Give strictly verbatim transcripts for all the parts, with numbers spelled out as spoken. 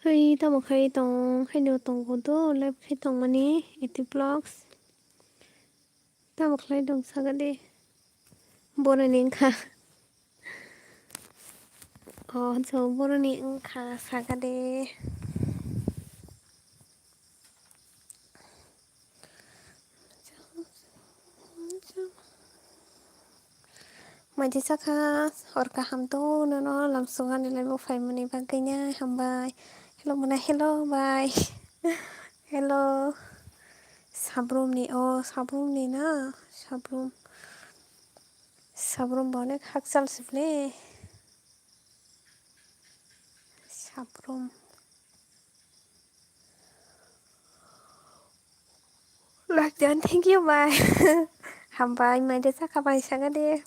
Hai tamo khai tong, haino tongo do, live khai tongmani, eighty vlogs. Tamo khlai tong saka de. Boroni wngkha. Oh, so boroni wngkha saka de. Maidi sakha, hor kaham to nono lamsogani laibo phaimani bagwino hambai. Hello mwnai, hello bai. Hello. Sabrumni, oh, sabrumni na, sabrum. Sabrum bo onek hakchal se ble. Sabrum. Lakjan, thank you bai. Hambai, maidi sakha bai saka de.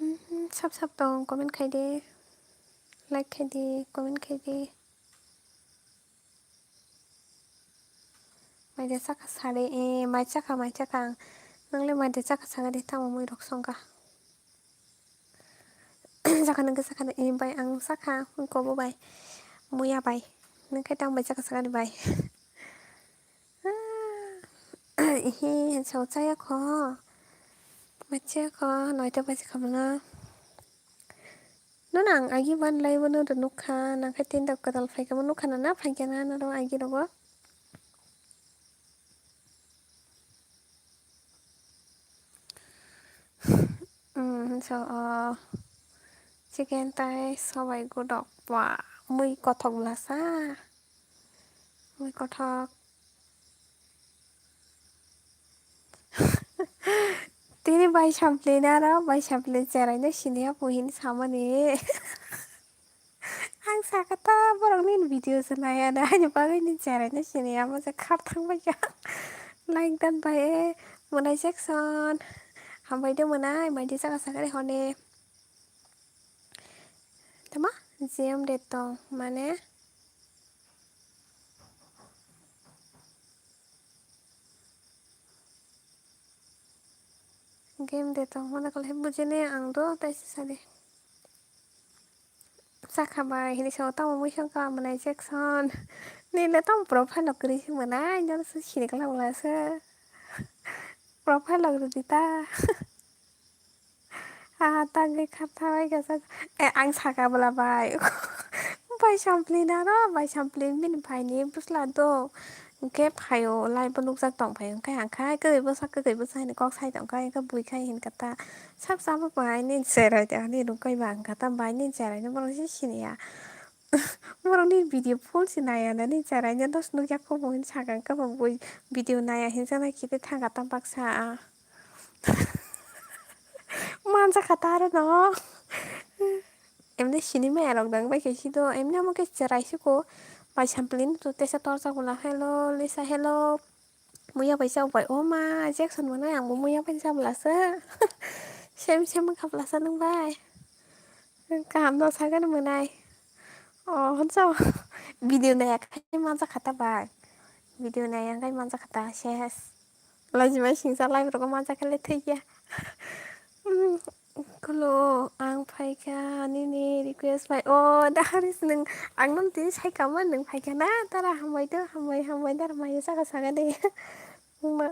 Mhm, sap sap tong, comment khai de. Like khai de, comment khai de. Maidi sakha sari, eh, mai chakha, mai chakha ang. Nang le maidi chakha saka de, tamo mui rok songkha. Sakha nang khe sakha de, eh, bai ang sakha, wngko bo bai. Muya bai. Nang khe tang bai chakha saka de bai. Ehe, so chaya kho. Mai chaya kho, noita baji kha mano. Nono ang agi ban lai bono do nukha, nang khe tinta kwtal phaikha mo nukha na, na phaikha na, noro agi rogo. Hmm, so, oh, chicken tai sobai godok, ba, mui kothok bwlasa, mui kothok. Tini bai sampli naro, bai sampli cherai no sini ya puhin samani. Ang sakha ta borok ni video se nai ya na, ani bagwi ni cherai no sini ya, mo se khar thang bai ya. Like dan bai, eh, mwnai section. Hambai de mwnai, maidi sakha sakha de hone. Tama, J M de tong, mane. Game de tong mane kole bujine ang do tai sadi. Sakha bai hini sao tamo mui songkha mwnai section. Nile tamo profile lok kwrwi se mwnai, nang se sini kala wngla se. Profile lok rwdi ta. Aha, tangwi kha thabai kha sak. Eh, ang saka bwla bai. Bai sampli naro, bai sampli bini bai ni bwsla do. Hwnkhe phaio, live bo nukjak tong phaio. Hwnkhe ang khai kwrwi bwsa, kwrwi bwsa hinwi kok sai tong kha. Hwnkhe bui khai hinkha ta, "Sak chama bai nini cherai de," hinwi rwk kai ba hwnkha ta, bai nini cherai no bono se sini ya. Borok ni video full se nai ya nani cherai no dos nukya kho bo hinwi sakha. Hwnkhe bo bui video nai ya hinwi chana khe thangkha ta baksa. Manjakha ta aro no. Emni sini maya rok dang bai khe si do, emni amo khe cherai siko. Bai sampli ni to tesa torjak bwla. Hello, Lisa, hello. Muya bai chao bai. O ma, Jackson mwnai, ang bo muya bai cha bwla se. Sem sem wngkha bwla se nwng bai. Kaham no sakani mwnai. O, hwnsa video naiya khai manjakha ta bai. Video naiya khai manjakha ta, ses. Laijima singsa live rogo manjakha le thwiya. Hmm, kulo, ang phaikha nini request bai. O, daharis nwng, ang nang tini saikha man nwng phaikha na, tara hambai do, hambai, hambai, dara maya saka saka de. Ma.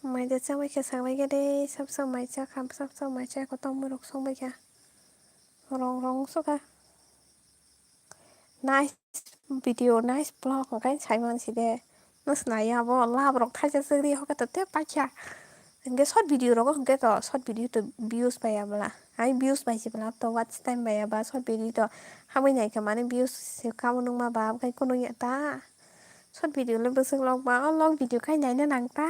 Mai de chabai khe sabai khe de, sab sab mai cha kham, sab sab mai cha kotor mui rok song bai kha. Rong rong sukha. Nice video, nice vlog, hwnkhe sai man si de. Nw sinai ya bo, lab rok thaisa chwgri hokhe to tei paikha. Hwnkhe short video rogo hwnkhe to, short video to views bai ya bwla. Hai views bai se bwla to watch time bai ya ba short video to. Hamwi nai khe mane views se kamo nung ma ba, abo khai kunu ya ta. Short video le bwswk log ba, o long video khai naina nang ta.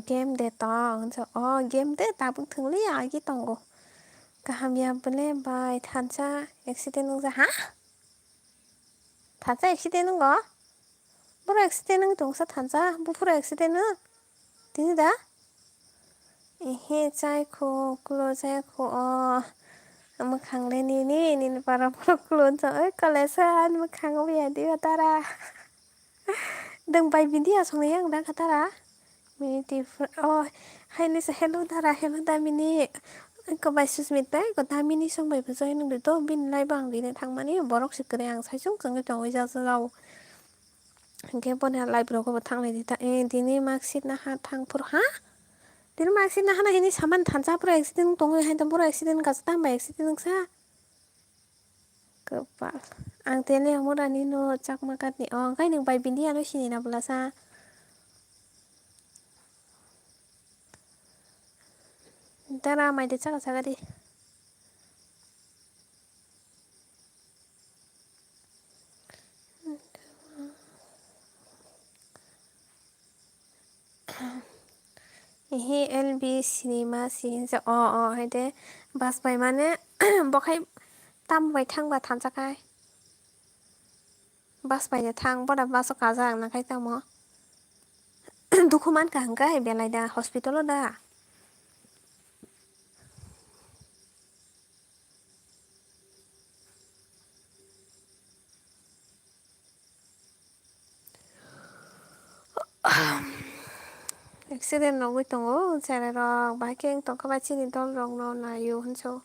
Game de tong, so, o game de tabuk thwng li agi tongo. Kaham ya bwle bai thansa accident wngja, ha? Thansa accident wngo? Boro accident wngwi tongsa thansa, buphuru accident wng? Tini da? Ehe, chai kho, kulo chai kho, o. Mwkhang le nini, nini para phuru kulo wngsa, oi, kole sa, ani mwkhang o ya di, o tara. Dwng bai bindi aswk nai ang da kha tara. Mini tifra, oh, haini sa hello dara, hello damini. Ko bai Susmita, ko damini song bai bujai nang to, bin lai bang dine thangmani, borok si kre ang sai sung kang tong oi ja ja. Hingke boni live rok bo thang lai di ta, eh, dini marksheet naha thang phuru ha? Dini marksheet naha na hini saman thansa phuru accident tong oi hai to, boro accident kasa tang bai accident wngsa. Kwpal. Ang tele amo rani no chakma katni. O, hwnkhe nwng bai bini ano sini na bwlasa. Dara mai de chaka chaka di. Ehe, L B cinema si hinsa. O, o, hai de. Bus bai mane, bo khai tam bai thang ba thansa khai. Bus bai de thang, bo da bus o kajak na khai tamo. Dukhu man ka hwnkhe belai da hospital o da. Accident nugwi tongo, cherai rok, bahai khe wng tongkha ba chini dol rok no naio hinso.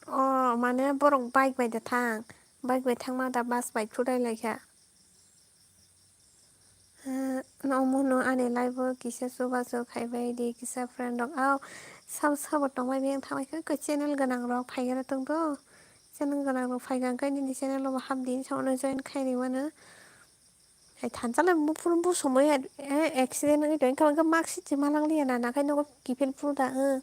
O mane borok bike bai da thang, bike bai thangma da bus bai thudai lai kha. Eh, no, omo no ani live o kisa chubachu khaibai di, kisa friend rok. Au, sabo, sabo tongbai biyang thanglai kha, koi channel gwnang rok phai gana tong do. Channel gwnang rok phai kha, hwnkhe nini channel o bo hap di, hinsa mano join khai ri mano. Hai thansa le buphuru bu somoi, eh, accident wngwi tong kha, hwnkhe marksheet se ma lang liya na, nakhai nogo kiphil phuru da, eh.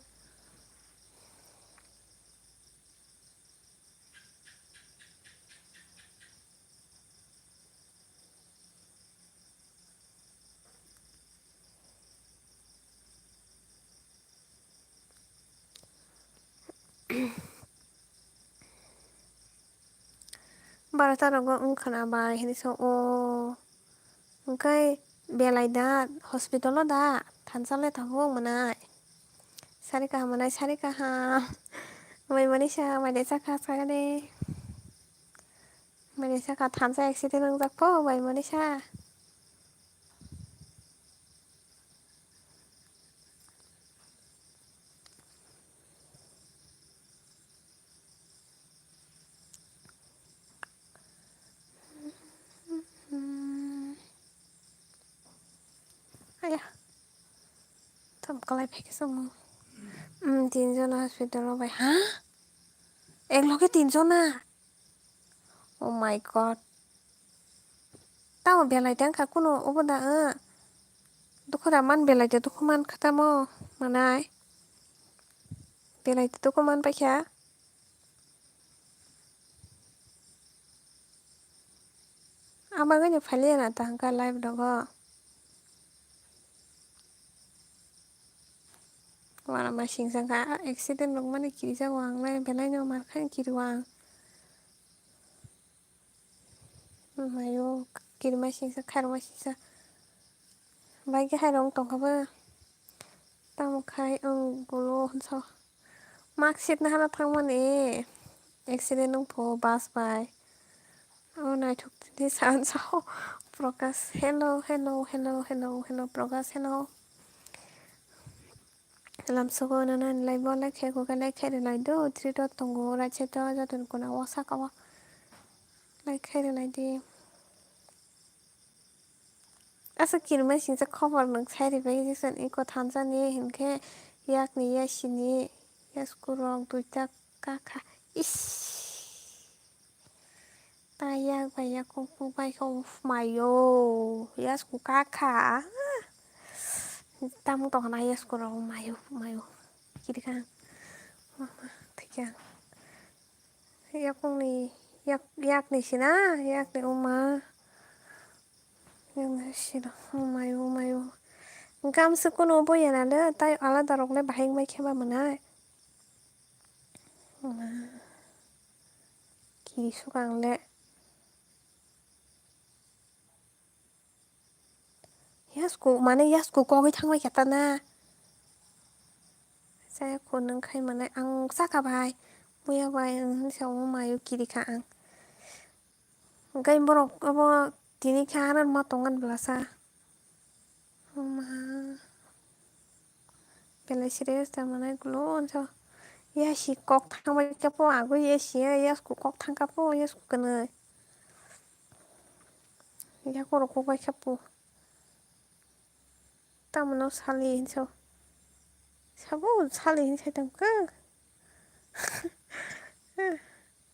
Barota rogo wngkha na bai hinwi sa o. Hwnkhe belai da hospital o da thansa le tabuk mwnai. Sari kaham mwnai, sari kaham. Mai manwi sa, mai de chakha, chakha de. Mai de chakha, thansa accident wngjak pho, mai manwi sa. Aya. Tam kalai phai khe chwng. Hmm, tinjon hospital o bai. Ha? Ek loge tinjon na? Oh my God. Tamo belai tang kha kuno obo da, eh? Dukhu da man belai da dukhu man kha tamo manai. Belai da dukhu man pai kha. Abagwino phaliya na tang kha live rogo. Uanama singsa kha, accident rok mani kirijago ang le, belai no mar kha kiriwo ang. Mayo, kirima singsa, khairokma singsa. Bai khe hai rong tong kha ba. Tamo khai ang gulo hinso. Marksheet nahana thangmani accident wng pho bus bai. O naithok tini sa hinso. Prakash, hello, hello, hello, hello, hello, Prakash, hello. Lamsogo nana like bo like khai khuka like khai rwlai do, three dot tongo, right side o jotoni kona o saka o like khai rwlai di. Asa kirima singsa khobor nwng sai ribai jesa ni eko thansa ni hinkhe yakni yasini yasku rok duita kakha. Ish. Ta yak bai yak kung kung bai khe, uff, mayo, yasku kakha. Tamo tongna yasku rok, mayo, mayo. Kiri kha. Mama, thikya. Yakungni, yak, yakni sina, yakni uma. Yakni sina, umayo, umayo. Gamsa kuno boya nale, tai alada rok le bahai wngbai khe ba mwnai. Uma. Kiri sukang le. Yasku, mane yasku kogwi thangbai khe ta na. Chaya khunung khai mane ang chakha bai. Muya bai ang hinsa omo mayo kiri kha ang. Hwnkhe borok obo tini khe aro ma tongan bwlasa. Ma. Belai serious ta manai gulo onso. Yasi kok thangbai khe po, agwi yasi ya, yasku kok thangkha po, yasku kwnwi. Yakorok kok bai kha po. Tamano sali hinso. Sabo sali hin sai tongkha.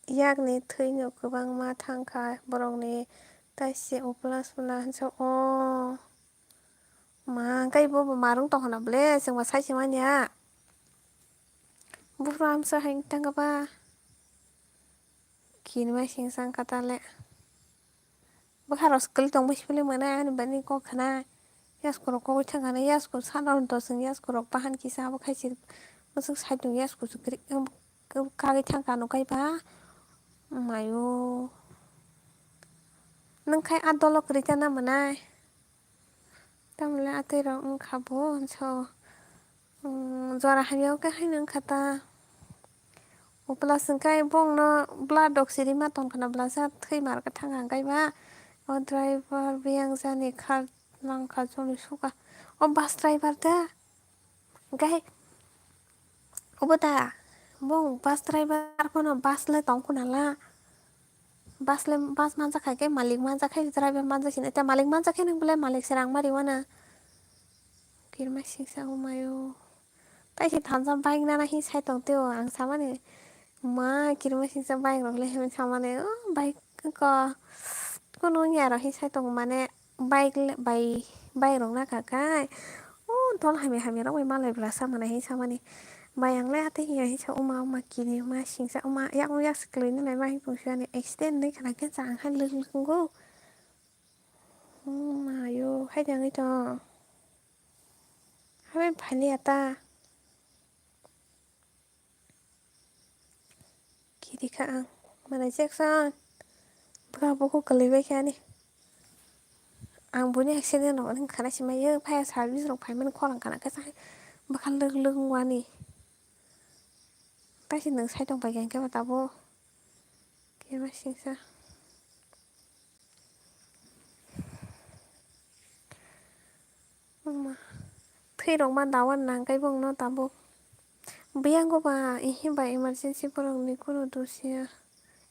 Yakni thwino kwbangma thangkha borokni, taise upla sula hinso o. Ma, hwnkhe bo bo marwng tongkha na ble, chwngbo sai se manya. Buphuru amsa hai wng tangkha ba. Kinima singsa wngkha ta le. Bwkha rok swkali tongma sibole mwnai ani bani kok khna. Yasku rok kogwi thangkha na, yasku sana hwn to chwng yasku rok bahan kisa abo khai se. Mwswk sai tong yasku swkali kagwi thangkha ano kaiba. Mayo. Nwng khai a dolo kwrwi tana mwnai. Tamle atwi rok wngkha bo, so, um, jora hamya o khe haino wngkha ta. O plus hwnkhe bongno blood rok sirima tongkha na, blasa thwi mar khe thangkha hwnkhe ba. O driver biyang jani kha langkha choli suka. O bus driver da? Hwnkhe obo da? Bong bus driver phano bus le tong khuna la. Bus le, bus manjak hai khe malik manjak hai driver manjak sini. Te malik manjak khe nang bole malik se rang mari wana. Kirma singsa o mayo. Tai se thansa bike nana hi sai tong teo ang samani. Ma kirma singsa bike rok le hemeng samani. O bike ko kunu ya rok hi sai tong mane bike le bai, bike rok na kha kai. O dol hamya hamya rok bai malai bwla samani hi samani. Bai ang le atwi hiya hi sa uma uma kini ma singsa uma yak yak se kwlwi nai ma hi pung siyani accident nai khana khe chang hai lwk lwk wngo. Mayo hai tangwi tong. Hai phali ata. Kiri kha ang. Mana Jackson. Bwkha bukhuk kwlwi bai khe ani. Ang buni accident rok wngkha na sima yo phai service rok phaimani khorang kana khe bwkha lwk lwk wngwani. Taisi nwng sai tong pai kha hwnkhe ba tabuk. Khe ba singsa. Thwi rok ma dawa nang kai bongno tabuk. Biyang go ba, ihi ba emergency borok ni kunu dusia.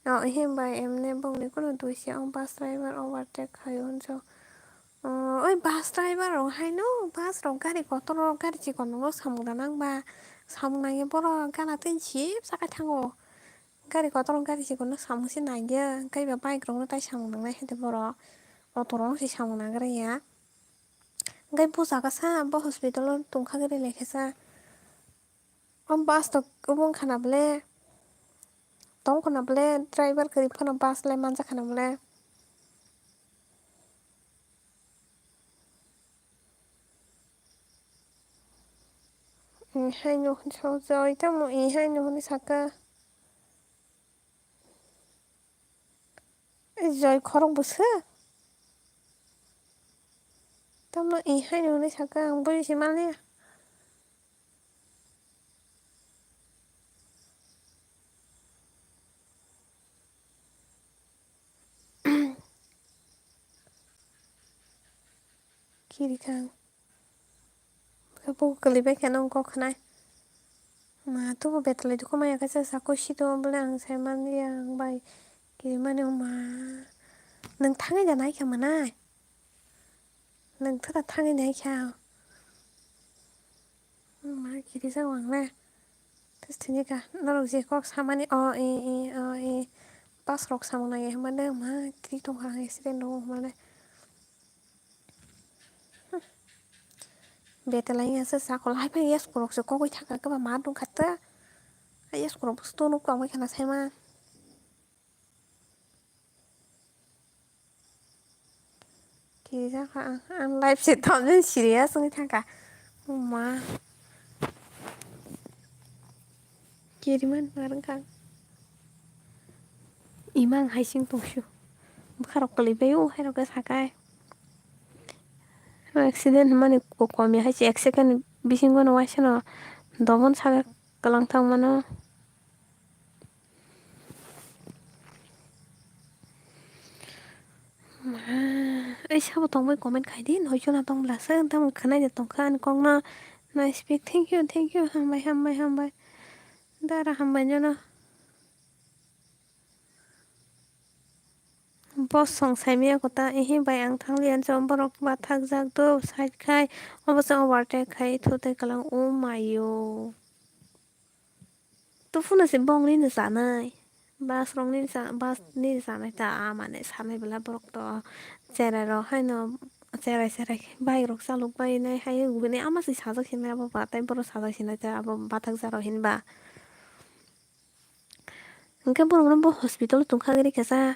O, ihi ba emne bongni kunu dusia. O bus driver overtake khaio hinjo. O, oi bus driver rok haino, bus rok gari kotor rok, gari chikon rok samung da nang ba. Samung nangya borok gana tei chip sakai thango. Gari kotor rok gari chikon no samung se nangya. Hwnkhe ba bike rok no tai samung nangnai hai de borok. Auto rok no se samung nagra ya. Hwnkhe bo jaga sa, bo hospital o tongkha gari lekhe sa. O bus to obo wngkha na ble? Tong khna ble driver kwrwi phano bus le manjak khna ble? Ihaino hinwi sokjak, tamo ihaino hinwi saka. Joi khorok bwswk? Tamo ihaino hinwi saka, ang bui se maliya. Kiri kha ang. Bo kwlwi bai khe nw kok khnai. Ma tubu betlai dukhu maya khe sa sako sito bole ang sai manliya ang bai. Kiri mani ma. Nwng thangwi da nai kha manai. Nwng thwda thangwi nai kha. Ma kiri sa wang le. Tini ka norok je kok samani o e e o e. Bus rok samung nai hwnmano ma kiri tongkha ang accident rw hwnmale. Betelai ya se sakol hai phai yes kurok se kogoi thangkha khe ba ma dong kha ta. Yes kurok bwswk tong nuk tong bai khana sai ma. Kiri jakha ang, ang life se thousand serious wngwi thangkha. O ma. Kiri man ma rwngkha ang. Ima ang hai sing tongsu. Bwkha rok kwlwi bai o hai rok khe sakai. Accident hwnmani ko-, kom ya hai se ek second bisingo no waisa no dobon saga kwlang thang mano. Ma, Ei sabo tongbai comment khai di, noi jona tong bwla se, tamo khwnai de tong kha ani kok no. Nice pic, thank you, thank you, hambai, hambai, hambai. Dara hambai jono. Boss song saimaya kota, ehe bai ang thangliya, jom borok bathakjak do, side khai, obo se overtake khai, thutai kalang, oh mayo. Tufuna se bong nini chanai. Bus rok nini cha-, bus nini chanai ta, ah, mane sanai bela borok to. Cherai rok haino cherai cherai bike rok chalok bai nai hai bini ama se sajak sinai abo ba, tai borok sajak sinai ta abo bathak jaro hinba. Hingke borok no bo hospital tongkha gari kesa.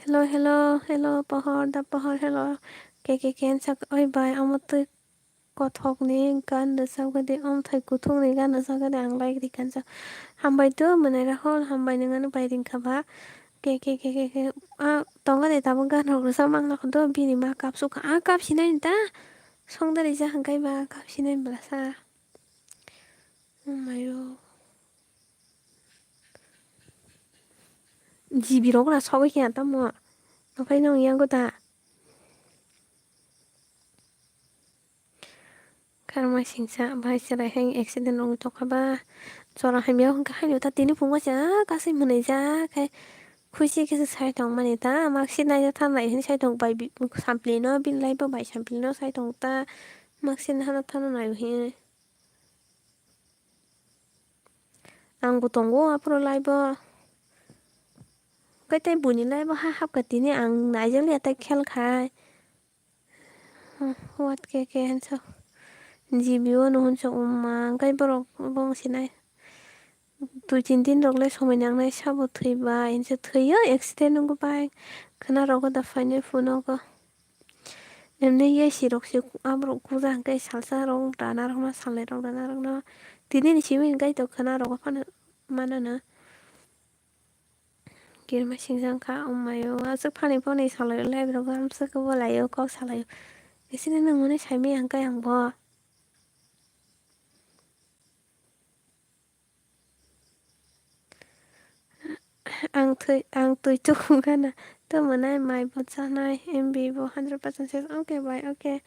Hello, hello, hello, pohor da pohor, hello. Ke, ke, ke, sak, oi bai, amo twi kothokni gan rwchapgadi, omthai kuthukni gan rwchapgadi, ang like rikha. Hambai do, mwnai Rahul, hambai nwng ano bai ringkha ba. Ke, ke, ke, ke, ke, ah, tongo de tabuk gan rok rwchap mang nokho do, bini ma kapsukha, ah, kapsinai ta, songdari ja hwnkhe ba kapsinai bwlasa. Oh my God. G B rok na sogwi khe tamo. Ophai nw yang ta. Karma singsa bai chwrai hai accident rok tokha ba. Chwra hamya hwnkha haino ta tini phungo cha kasui mwnai ja khai khuisi khe sai tong mani ta. Mak sinai ja thanai hin sai tong bai bi-, sampli no bin lai bo bai sampli no sai tong ta. Mak sin hano thano nai hin. Ang bo tongo aphuru live o. Kaitai buini live o ha hapkha tini ang naijakliya tai khel khai. What ke ke hansa. G B o no hunsa umma kai borok bong sinai. Dui tin din rok le somoi nangnai sabo thwi bai hinsa thwiyo accident wngwi bai. Khwna rogo da phainai phunogo. Emne yesi rok se aborok kuja hwnkhe salsa rok rana rokno salnai rok rana rokno tini ni simi hwnkhe to khwna rogo phano mano no. Kirima singjang kha omayo aswk phani phani salai live rok amswk bo laio kok salaio. Esini nangmani saimaya hwnkhe ang bo. Ang twi, ang twi tukhum gana. Tamo nai mai bo chanai, M B bo hundred percent ses. Okay bai, okay.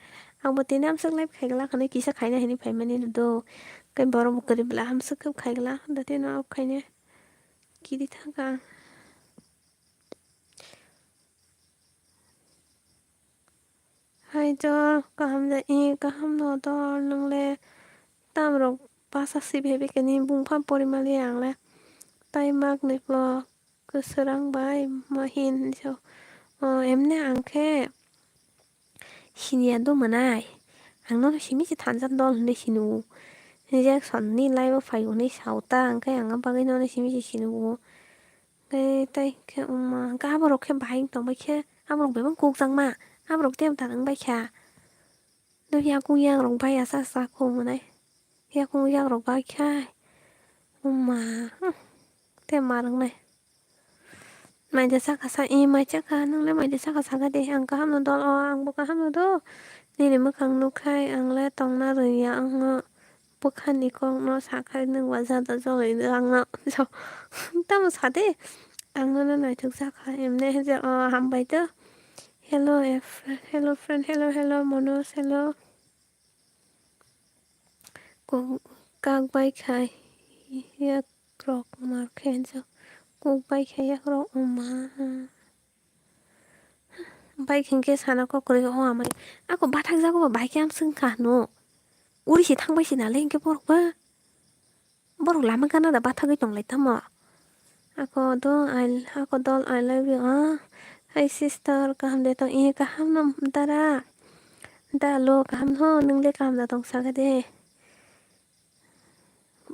Ang bo tini amswk live khaigla, khani kisa khaina hini phaimani do. Kai borok bo kwrwi bwla amswk khe khaigla, da tino off khaina. Kiri thangkha ang. Hai dol, kaham da, i kaham no dol, nwng le tam rok basa sibihai bikani bungpha porimali ang le tai mak ni plo kwswrang bai mahin so. O, emne ang khe siniya do mwnai, ang nono simi se thansa dol hinui sinu. Reaction ni live o phai hwnwi sao ta, ang khe ang bagwi nono simi se sinu. Khe tai khe wngma hwnkhe aborok khe bahai wng tongbai khe aborok bebak kukjakma aborok tei bwtharwng bai kha. Nw yakung yakrok bai asa asa kho hwnwi yakung yakrok bai kha wngma tei ma rwngnai. Maida saka sa i mai chakha nwngle maida saka saka de ang kaham no dol o ang bo kaham no do nini mwkhang nukhai ang le tongna rwya ang no. Bwkhani kokno sakhai nwng ba jada joloi rangno. Tamo sade. Ang nono naithok jakha. Emne hwnjak, o, hambai do. Hello, a friend. Hello, friend. Hello, hello, Manoj. Hello. Kok kak bai khai. Yak rok mar khe hwnjak. Kok bai khai yak rok wngma. Bike hinkhe sana kok kwrwi o amai. Ako bathak jago ba bike amswk wngkha hwnwi. Uri se thangbai se nalai hinkhe borok ba. Borok lama gana da bathagwi tonglai tamo. Ako do I, ako dol I love you, ah. Hi sister, kaham de tong, eh, kaham no dara. Da lo, kaham no, nwng le kaham da tong saka de.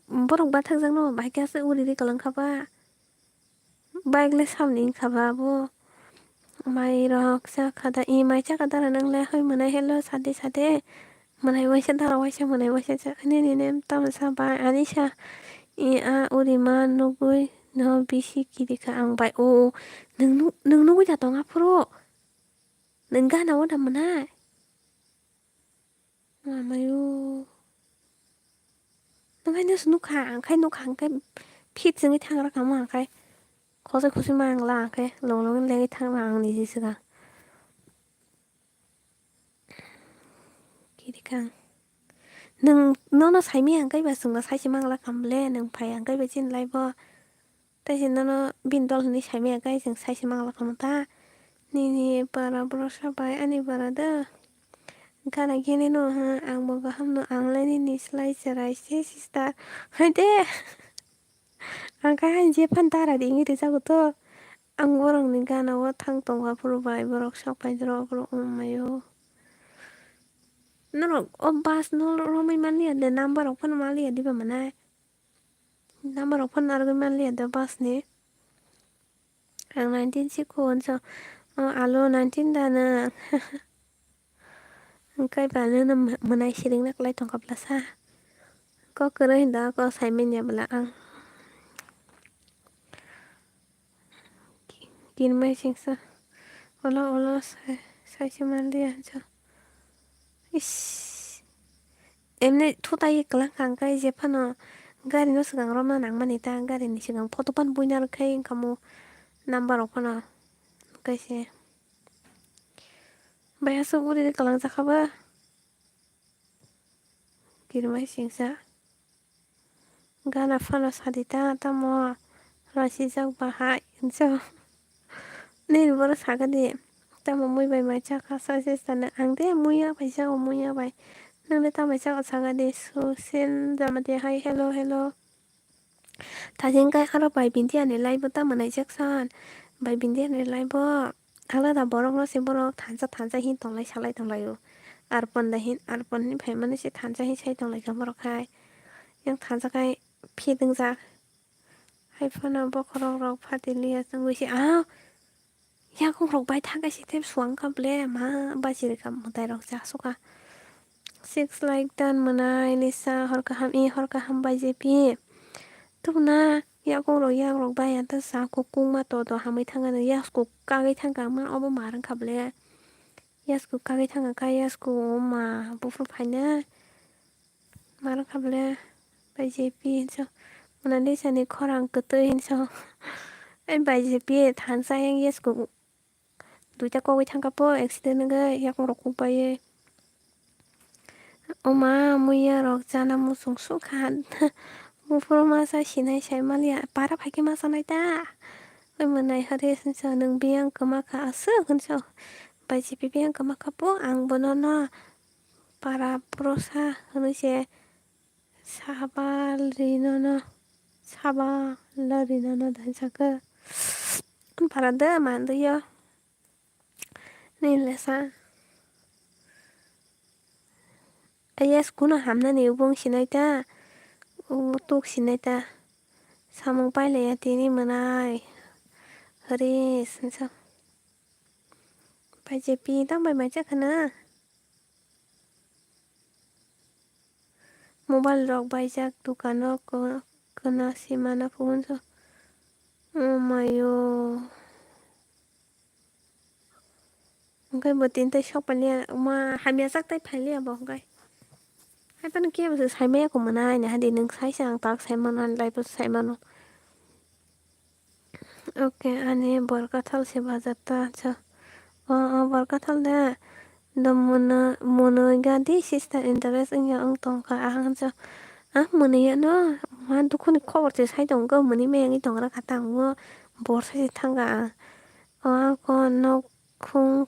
Borok bathak jakno bike aswk uri ri kwlwng kha ba. Bike le samni wngkha ba abo. Mai rok cha kha da, i mai cha kha da ra nang le hoi mwnai hello sade sade. Mwnai waisa da ra waisa mwnai waisa cha ani ni nem tamo sa bai ani sa. I a uri ma nugui no bisi kiri kha ang bai o. Nung nu-, nung nugui da tong aphuru. Nung gana o da mwnai. Amayo. Nokha no se nukha, ang khai nukha, ang khai fit chwngwi thang rakha mo, ang khai khosoi khosoi ma ang la, ang khai long long lengwi thang ma ang niji swkang. Irikang. Nwng nono saimaya hwnkhe ba chwngno saisi mangla khamle, nwng phaiya hwnkhe ba chini live-o. Tei se nono bini dol hinwi saimaya hwnkhe chwng saisi mangla khamu ta. Nini para borok sa bai ani para da. Gana gini no ha, ang bo kaham no, ang le nini slai chwrai se sister. Hai de. Ang khe hai jephan tara di wngwi rijago to. Ang borokni gana o thang tongkha phuru bai borok sok pai rw phuru wng maio. Norok o bus no romwi manliya de, number rok phano manliya diba manai. Number rok phano narwgwi manliya de bus ni. Ang nineteen si kho hwnso. O alo nineteen da na. Hwnkhe ba nini mwnai siring na kwlai tongkha bwlasa. Kok kwrwi hinda kok saimanya bwla ang. Kinmai singsa. Olo olo sai sai se manliya hwnso. Ish. Emne thutai kwlwng kha hwnkhe je phano gari no swkang romna nangmani ta, gari ni swkang photo phano buina rwkhe wngkha mo number rok phano kaisa. Bai aswk uri kwlwng jakha ba. Kirmai singsa. Gana phano sadi ta tamo rasijak bahai hinso. Nini boro sagadi tamo mui bai mai chakha sa se sana ang de muya bai jago muya bai. Nang de tamo jago sagadi Susin Jamatia hai hello hello. Tajeng kai aro bai bindia ni live bo tamo naijak san. Bai bindia ni live bo alada borok no se borok thansa thansa hin tonglai salai tonglaio. Arpon da hin arpon hin phaimani se thansa hin sai tonglaikha borok hai. Yang thansa kai phidwngjak. Hai phano bokhorok rok phatiliya chwngwi se ah. Yakung rok bai thangkai se tei suang kha ble ma bachiri kha mwtai rok jasukha. Six like dan mwnai Lisa hor kaham i hor kaham bai jepi. Tubuna yakung rok yak rok bai anta sa kukung ma to to hamwi thangani yasku kagwi thangka ma obo ma rwngkha ble. Yasku kagwi thangka kha yasku o ma buphuru phaina. Maro kha bole bai jepi hinso. Mona Lisa ni khorang kwtwi hinso. Ai bai jepi thansa yang yes ko duita kogwi thangka po accident wngwi yakung rok kuk bai. Oma muya rok chana muchung sukha. Buphuru masa sinai sai maliya para phaikhe masa nai ta. Oi mwnai hare hinso nwng biyang kwma kha aswk hinso. Bai jepi biyang kwma kha po ang bono no. Para prosa hwnwi se sabalrinono sabalrinono dai sakhe para de manliyo nini lesa ayas kuno hamnani ubung sinai ta tuk sinai ta samung pailaiya tini mwnai hwri sinsa pai je pi tang bai mai chakhana. Mobile rok baijak dukano kwna simana phunukjak. Oh mayo. Hwnkhe bo tini tei sok pailia ma hamya jak tei phailiya bo hwnkhe. Haiphano kebo se saimaya kho mwnai ani hadi nwng saisa ang tak saimano ani life o saimano. Oke, ani borkathal se bajar ta, acha. O, o, borkathal de. Do mwnwi, mwnwi gadi sister interest wngya wng tongkha, ahang cha. Ah, mwnwi ya no, ma dukhuni khobor se sai tongo, mwnwi maya wngwi tongra kha ta, ang o borsa se thangkha ang. O, ako nok khung.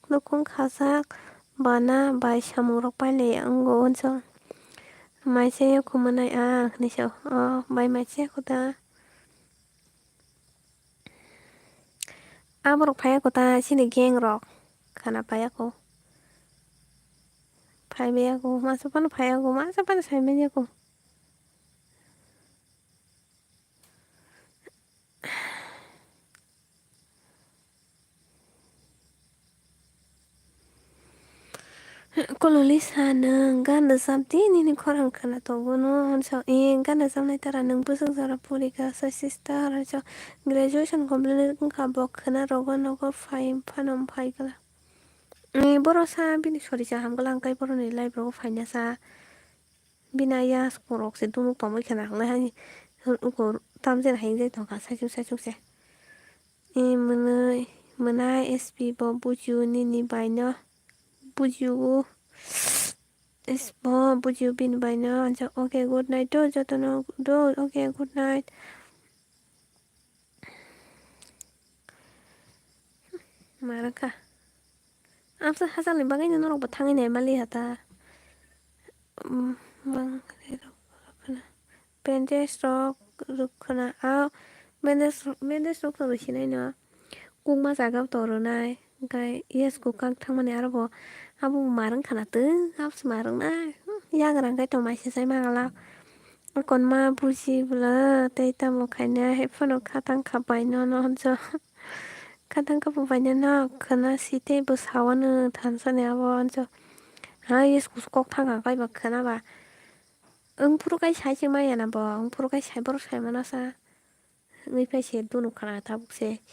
Nukhung khajak bana bai samungrok pailai wngo hwnso. Maisa yakho mwnai ang hwnwi sa o bai maisa yakho da. Aborok phai yakho ta chini gang rok khana phai yakho. Phai bai yakho masa phano phai yakho masa phano sai man yakho. Kololi sa nwng gan rwchap di nini khorang khwna tongo no hwnsa e gan rwchapnai tara nwng bwswk jora puri kha sa sister hwnsa graduation complete wngkha bo khwna rogo nogo phai phano phai kla e borok sa bini sori sa hamkla hwnkhe boroni life rogo phaina sa. Bini ayas kurok se dumuk pamwi khwna hwnlai hai ukur tamjani hai wngwi tongkha saichung saichung se. E mwnwi mwnai S P bo bujiu nini bai no bujiu. Is bo bujiyo bini bai no. Ansa, okay, good night do, joto no do, okay, good night. Marwkha. Amsa hachal ni bagwi no norok bo thangwi nai mali hata. Umm, bang rok khna. Bandage rok rwk khna. A bandage, bandage rok to rwsinai no. Kukma jaga o to rwnai. Hwnkhe yes kukang thangmani aro bo abo bo marwng khna twng. Abo se marwng nai. Yagra hwnkhe to mai se sai ma glak. Konma buji bwla tei tamo khaina hai phano khatang kha bai no no hwnjo. Khatang kha bo bai no no khwna si tei bwsa o no thansa ni abo hwnjo. Ha yes kus kok thang kha bai ba khwna ba. Wng phuru kai sai se maya na bo, wng phuru kai sai borok sai mano sa. Wngwi phai se dunu khana tabuk se.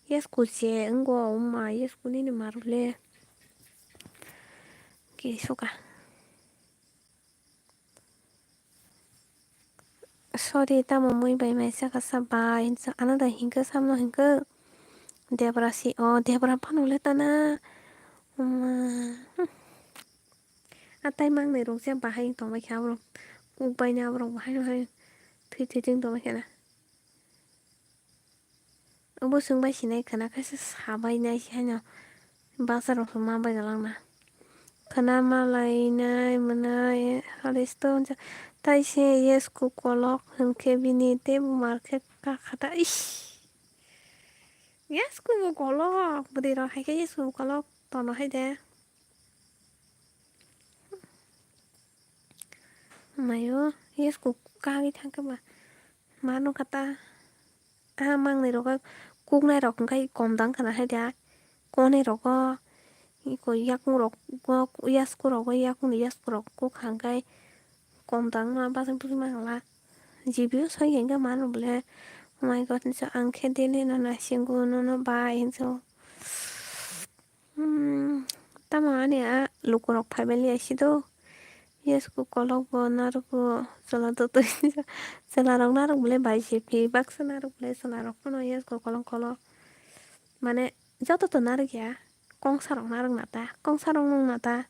Yes kus se wng go wng ma yes kuni ni maru le. Kiri suka. Sorry, tamo mui bai mai chakha sa bai, hinsa ano da hinkhe samno hinkhe. Debra si, o Debra phano le tana. Uma. Hmm. A tai mangnai rok je bahai tongbai khe aborok. Kuk bai ni aborok bahai bahai. Thwi thwi jeng tongbai khe na. Obo chwng bai sinai khwna khe se sabai nai se haino basa rok se ma bai galang na. Khwna ma lai nai mwnai halisto hwnsa tai se yes ku kolok hwnkhe bini tei bumar khe kakha ta ish. Yes ku bo kolok bwdwi rok hai khe yes ku bo kolok tono hai de. Mayo yes ku kagwi thang khe ba. Ma nukha ta. Ah, mangnai rogo kuknai rok hwnkhe kom dang khana hai da. Konai rogo iko yakung rok, yasku rogo, yakung ni yasku rok kuk hwnkhe kom dang ma bachai bwrwi ma hala. G B o soi hwnkhe mano bole. Oh my God, hinso ang khe daily no naisingo nono bai hinso. Hmm, tamo ani a lukurok phaibai liya si do. Yes, ku kolok bo narwk bo chwla totwi. Chwla rok narwk bole bai se phi baksa narwk bole chwla rok phano yes, ku kolok kolok. Mane joto to narwk ya. Kongsa rok narwk na ta. Kongsa rok nung na ta.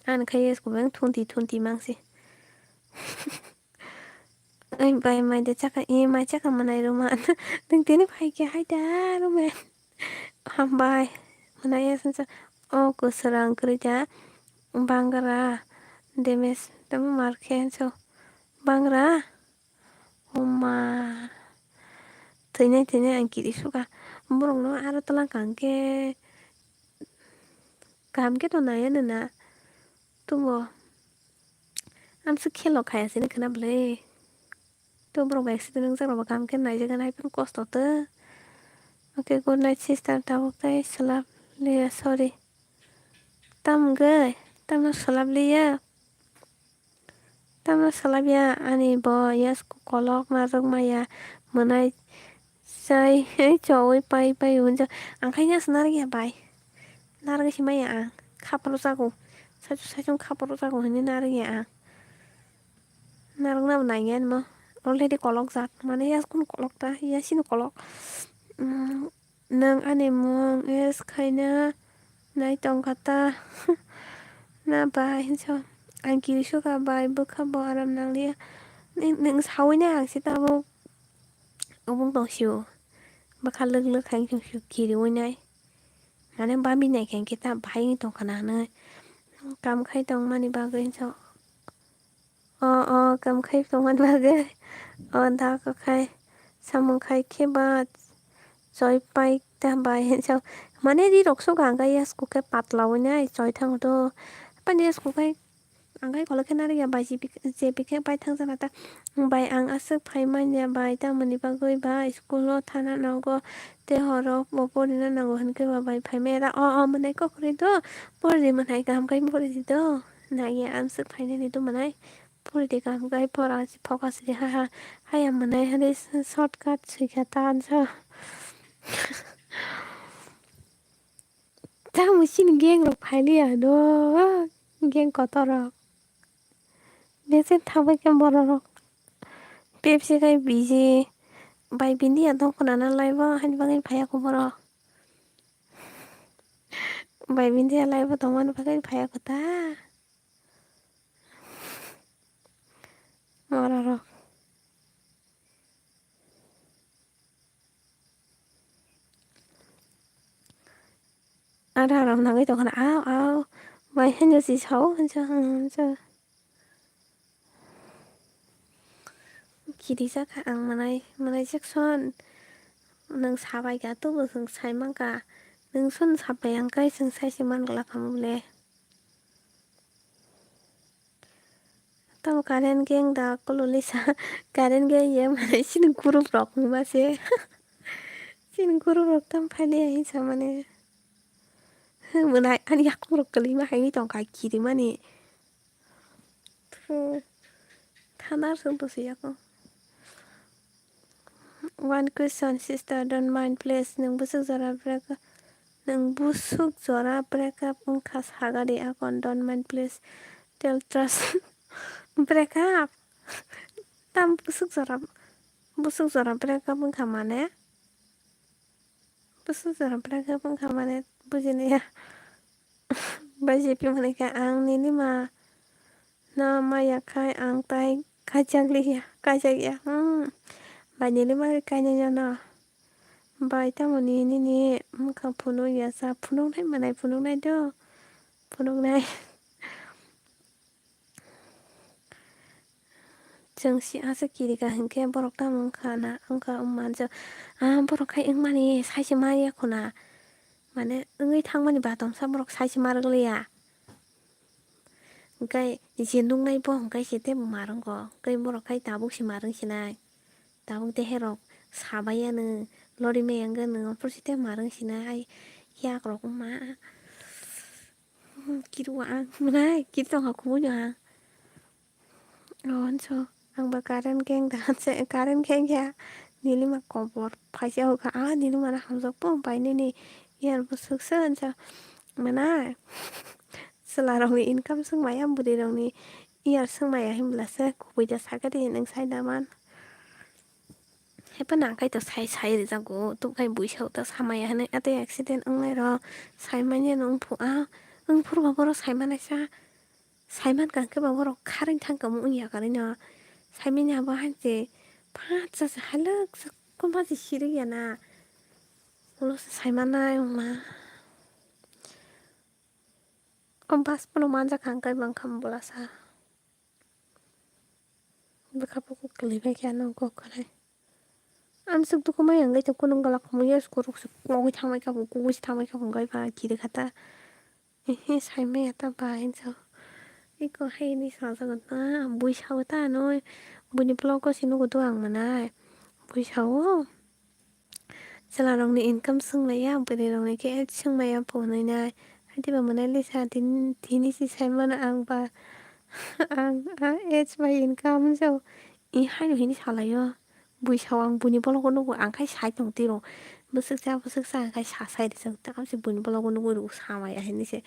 Ani khai yes, ku beng thunti thunti mang se. Ai bai mai de chakha, e mai chakha mwnai rwma. Nwng tini phai khe hai da rwma. Hambai. Mwnai ya swnsa. O kwswrang kwrwi da. Bangra. Demes. Tamo mar khe so. Bangra. Oma. Thwinai thwinai ang kiri suka. Borok no aro twlang kang khe. Kaham khe to naiya nana. Tubo. Amswk khelo khaya sini khwna bwle. To borok bai accident wngjak rok bo kaham khe naijak nai phano kosto to. Okay, good night sister, tabuk tei swlap liya, sorry. Tam wngwi, tamno swlap liya. Tamno swlap ya ani bo yasku kolok narwk maya mwnai. Chai, hei, chowi pai pai hwnjak. Ang khai ya se narwk ya bai. Narwk se maya ang. Khaparo chago. Saichung saichung khaparo chago hinwi narwk ya ang. Narwk nabo nai ya nimo. Already kolok jak. Mane ya kun kolok ta. Ya sini kolok. Mm, nwng ani mung use khaina nai tongkha ta. Na bai hinso. Ang kiri suka bai bwkha bo aram nangliya. Nwng, nwng sawi nai ang se tabuk. Obong tong sio. Bwkha lwk lwk hai tong sio kiriwi nai. Mane bami nai khe ta bahai wng tong khana hinwi. Kam khai tong mani bagwi hinso. O, o, kam khai tong mani bagwi. O, da ko khai. Samung khai khe ba choi pai ta bai hinso. Mane ri rok so ganga yasku khe patla wi nai choi thang do. Pani yasku khai Ang khai kolok khe narwk ya bai, je bikhe bai thang jana ta. Bai ang aswk phai man ya bai, tamoni bagwi ba school o thana nango, tei horo bo porina nango hwn khe ba bai phai maya da. O, o, mwnai kok kwrwi do, pori di mwnai kaham khai pori di do. Nai ya amswk phainani do mwnai, pori di kaham khai pora si focus di ha ha. Haya mwnai hwnwi shortcut swikha ta ansa. Tamo chini gang rok phailiya no, gang kotor rok. Nese thangbai khe borok rok. Pepsi khai biji bai bini ya dong khuna na lai bo, haini bagwi phaiya kho borok. Bai bini live o tongmani bagwi phaiya kho ta. Mora rok. Ada rok nangwi tongkha na, aw, aw. Bai hinjo si sao, hinjo, hinjo. Kiri jakha ang mwnai, mwnai Jackson. Nwng sabai kha, tobo chwng sai mankha. Nwng son sabai ang kai chwng sai se man glak kha mo le. Tamo current gang da kololi sa, current gang ye mane chini group rok wngma se. Chini group rok tam phaile hinsa mane. Mwnai ani yakung rok kwlwima haini tongkha kirimani. Thu, thanar song to se yako. One question, sister, don't mind, please. Nwng bwswk jora break up, nwng bwswk jora break up wngkha sagadi akon, don't mind, please. Tell trust. Break up? Tam bwswk jora, bwswk jora break up wngkha mane? Bwswk jora break up wngkha mane bujiliya. Bai jepi mani khe ang nini ma no maya khai ang tai kaijakliya, kaijakya. Hmm. Bai nini bagwi kainai no. Bai tamoni nini wngkha phunukya sa phunuknai manai phunuknai do. Phunuknai. Chwng si aswk kirika hinkhe borok tamo wngkha na, wngkha wngma hinjak. Ah, borok khai wngmani saisi ma ya khuna. Mane wngwi thangmani batomsa borok saisi ma rwgliya. Hinkhe je nuknai bo hinkhe se tei ma rwngo. Hinkhe borok khai tabuk se ma rwngsinai. Tabuk de herok sabai yano lori meyang gano, aphuru se tei ma rwngsinai. Ai yakrok wngma. Hmm, kiru ang, mwnai, kiri tongkha kubui no ang. Oh, hanso, ang ba current gang da, hanse, current gang ya. Nilima kobor, phaisa hokha, ah, nilima na hamjak po, bai nini, yar bwswk se, hanso, mwnai. Chwla rokni income swng maya, bwrwi rokni, yar swng maya, hinbla se, kubui da sakhe de, nwng sai da man. Haiphano ang kaitor sai sai rijago, tubkhai buisao ta samaya hinwi atwi accident wngnai rok sai manya no wngphu a, wngphuru ba borok sai manaisa, sai mankha hwnkhe ba borok kharwi thangkha omo wngya kwrwino, sai manya abo hai se phatsa se halwk se kwma se sirikya na, ulo se sai mannai wngma. O bus phano manjakha hwnkhe bangkha bwlasa. Bwkha bukhuk kwlwi bai khe ano kok khanai. Amswk dukhu maya wngwi tong kunu gwlak khumui yes kuruk se kogwi thangbai kha bo kugui se thangbai kha bo wngwi ba kiri kha ta. Ehe sai maya ta ba hinsa. Eko hai hinwi sajago ta buisao ta ano buini vlog o se nugo do ang mwnai buisao. Chwla rokni income swng laiya, bwrwi rokni khe age swng maya phunui nai. Haidiba mwnai lisa tini, tini si sai mano ang ba, ang a age bai income jao. I haino hini salaio. Buisao ang buini bologo nugo ang khai sai tong tiro. Bwswk cha, bwswk cha ang khai sa sai rijak. Tamo se buini bologo nugo rw sa maya hini se.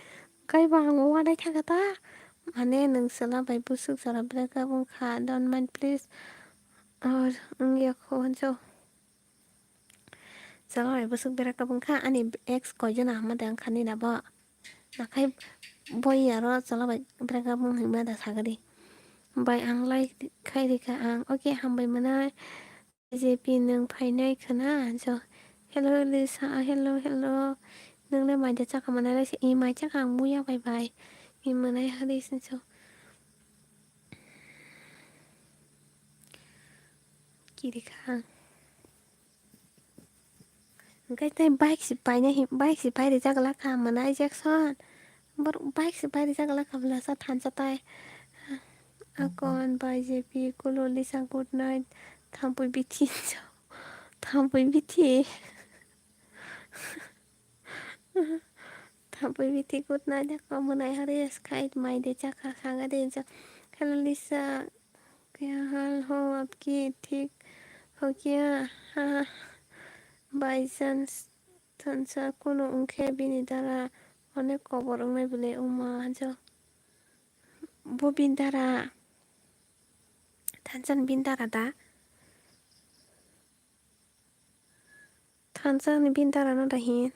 Kaiba ang uanai thangkha ta. Mane nwng chwla bai bwswk jora break up wngkha. Don't mind please. Or wngya kho hanjao. Chwla bai bwswk break up wngkha ani ex koijon hamma de wngkha nini abo. Nakhai boi aro chwla bai break up wng hinma da sagadi. Bai ang like khai rikha ang. Okay, hambai mwnai. B J P nwng phainai khwna. Jo. Hello Lisa, hello, hello. Nwng le mai de chakha mwnai lai se. I mai chakha ang muya bai bai. I mwnai hari sinso. Kiri kha. Hwnkhe tei bike se paina hin, bike se pai rijak lak kha mwnai Jackson. Borok bike se pai rijak lak kha bwlasa thansa tai. Akon bai jepi kulo lisa good night. Thampui bithi. Thampui bithi. Thampui bithi good night. Ako mwnai hari sky mai de chakha sanga de. Hello Lisa. Kya hal ho apki? Thik ho kya? Ha, by chance thansa kuno wngkhe bini dara onek kobor wngnai bwle wngma hanjo. Bo bini dara, thansa ni bini dara da? Thansa ni bini dara no da hin?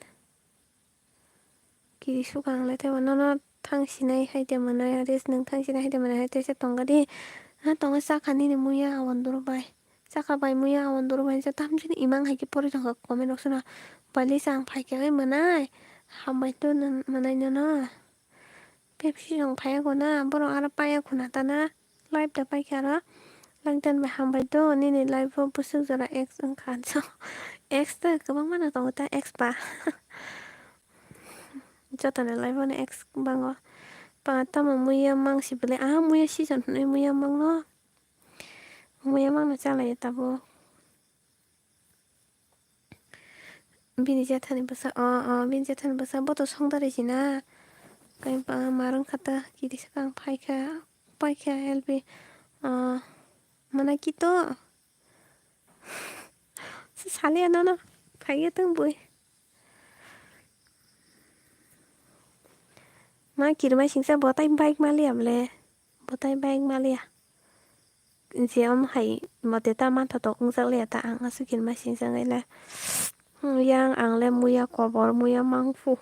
K Kiri sukha ang le tebo nono thang sinai hai de mwnai, res nwng thang sinai hai de mwnai, hai tesa tongkha di. Ha tongo chakha nini muya awan duru bai. Chakha bai muya awan duru bai, tamjani imang hai khe pori tongkha comment rok suna. Bai lisa ang phaikha hai mwnai. Hambai to mwnai nono. Pepsi rok phaiya khuna, borok aro paiya khuna tana. Live da paikha aro. Langtan bai hambai do, nini live o bwswk jora ex wngkha. Ex ta kwbangma no tongo ta, ex ba. Jotoni live o no ex bango. Ba tamo muya mang si bwle. Ah, muya season hwnwi muya mang no. Muya mang no chalai tabuk. Bini jethani bwsa, o, o, bini jethani bwsa, bo to songdari sina. Kaiba marwng kha ta, kiri swkang phaikha, paikha L B. O, mana kito. Saliya nono, phaiya tong bui. Ma kirima singsa botai bike maliya bwle, botai bike maliya. Je om hai mote ta manthotok wngjak liya ta, ang aswk kirima singsa wngwi le. Hmm, yang ang le muya kobor, muya mangphu.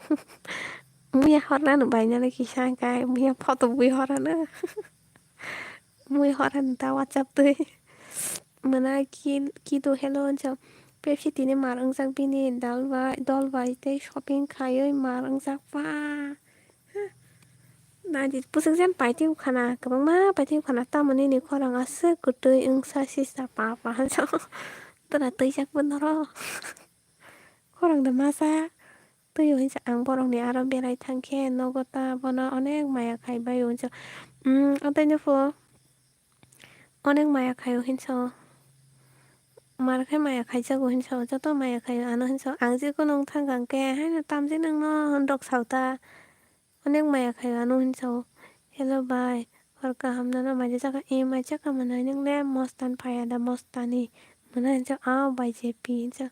Muya hornano bainani kisa hwnkhe, muya photo bui horano. Muya horano ta WhatsApp twi. Mwnai ki, kido hello hwnsa. Pepsi tini mar wngjak bini dal bai, dol bai tei shopping khaiwi mar wngjak pa. Naidi bwswk jen paitwi khana, kwbangma paitwi khana, tamoni ni khorang aswk kwtwi wngsa sisa pa pa hwnsa. Tora twijak bo norok. Khorang da masa twi o hwnsa ang borok ni aro berai thang khe nogo ta bono onek maya khai bai o hwnsa. Umm, o tei no pho. Onek maya khaio hinsa o. Mar khe maya khaijago hinsa o. Joto maya khaio ano hinsa o. Ang je kono wng thang kha hwnkhe, haino tamjik nangno hwnrok sa o ta. Onek maya khaio ano hinsa o. Hello bai, hor kaham nono maija chakha? E maija chakha mwnai, nwng le mostan phaiya da mostani? Mwnai hinsa o, a bai J P hinsa.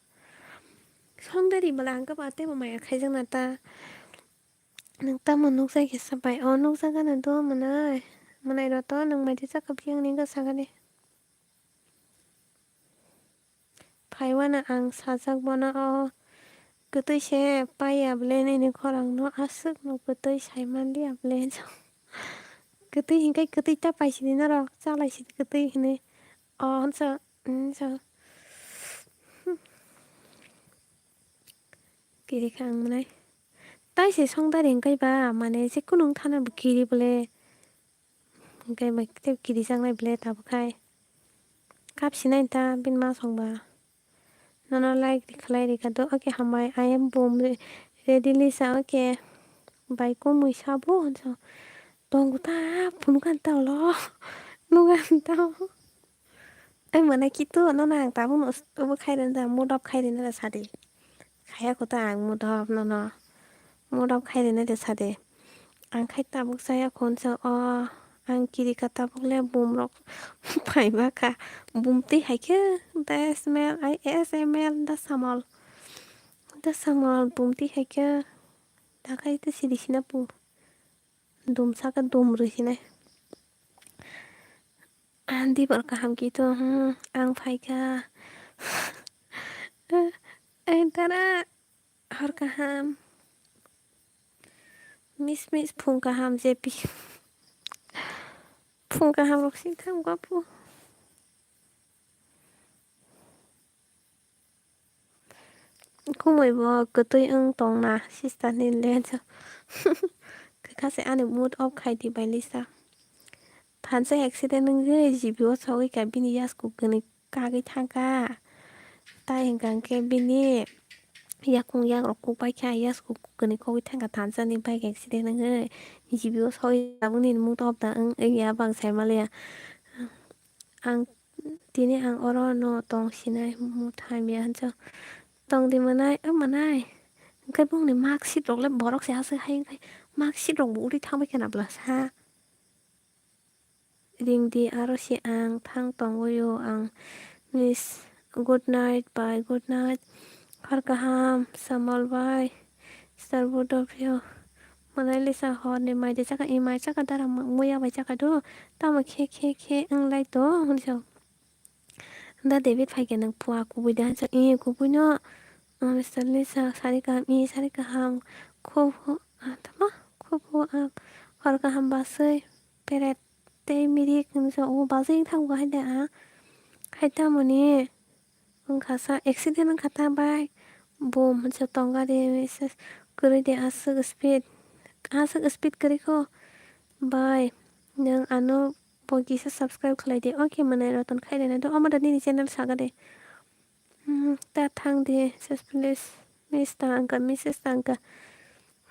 Songdari bwla ang khe ba teibo maya khaijakna ta. Nwng tamo nukjai khe sa bai? O nukjagano do mwnai. Mwnai rw to nwng maidi chakha phiyang ni wngkha sakani. Phaiwano ang sajak bono o kwtwi se paiya bwle nini khorangno aswkno kwtwi sai manliya bwle. Kwtwi hinkhe kwtwi ta paisidi norok chalai sidi kwtwi hinwi. O hwnsa, hwnsa. Kiri kha ang mwnai. Tai se songdari hwnkhe ba, mane, je kunu wng thana bo kiri bole. Hwnkhe ba tei kiri jaknai bole tabuk khai. Kap sinai ta bini ma song ba. Nono like ri khlai ri kha do. Okay, hambai. I am boom re-, ready Lisa. Okay. Bai kumui sabo hwnsa. Tongo ta phunukha ta ulo. Nukha ta. Ai mwnai kitu nono ang tabukno obo khairwna da, mood off khairwna da sadi. Khaya kho ta ang mood off nono. Mood off khairwna da sadi. Ang khai tabuk chaya khunsa o, ang kiri kha tabuk le bumrok phaiba kha. Bumtwi hai khe da smell, ai S M L da samol. Da samol bumtwi hai khe da khai te sidi sina pu. Dum saka dum rwi sinai. Dibor kaham kitu, hmm, ang phaikha. Ai tara, hor kaham. Mis mis phung kaham J P. Phung kaham rok sing thang bapu. Kumui bo kwtwi wng tongna sister ni lensa. Kwkha se ani mood off khai di bai Lisa. Thansa accident wngwi G B o sogwi kha bini yasku kwnwi kagwi thangkha. Tai hwnkha hwnkhe bini yakung yakrok kukbai kha, yasku kwnwi kogwi thangkha thansa ni bike accident wngwi G B o sogwi tabukni mood off da wng ya bang sai maliya. Ang Tini ang oro no tong sinai, muthai miya hwnsa. Tong di mwnai, o mwnai. Hwnkhe bongni mark sheet rok le borok se aswk hai wngkhe mark sheet rok bo uri thangbai khwna bwla sa. Ring di aro se ang thang tongwi o ang miss. Good night, bye, good night. Hor kaham, Samal bai, Sir Budopio. Mwnai Lisa horni mai de chakha, i mai chakha dara muya bai chakha do. Tamo khe khe khe wng lai to hwnwi sa. Da David phai khe nwng phua kubui da hwnwi sa. I kubui no, Mister Lisa sari kaham, i sari kaham. Kho Tamo, khubu ang hor kaham basui peret tei mirik hinwi sa o basui wng thango hai da ang. Hai tamoni wngkha sa accident wngkha ta bai bum hinsa tong gari se kwrwi de aswk speed, aswk speed kwrwi kho bai nwng ano bo kisa subscribe khlai de. Okay, mwnai roton khai rwna do omo da nini channel saga de. Hmm, ta thang di, sis, please. Miss ta wngkha, missus ta wngkha.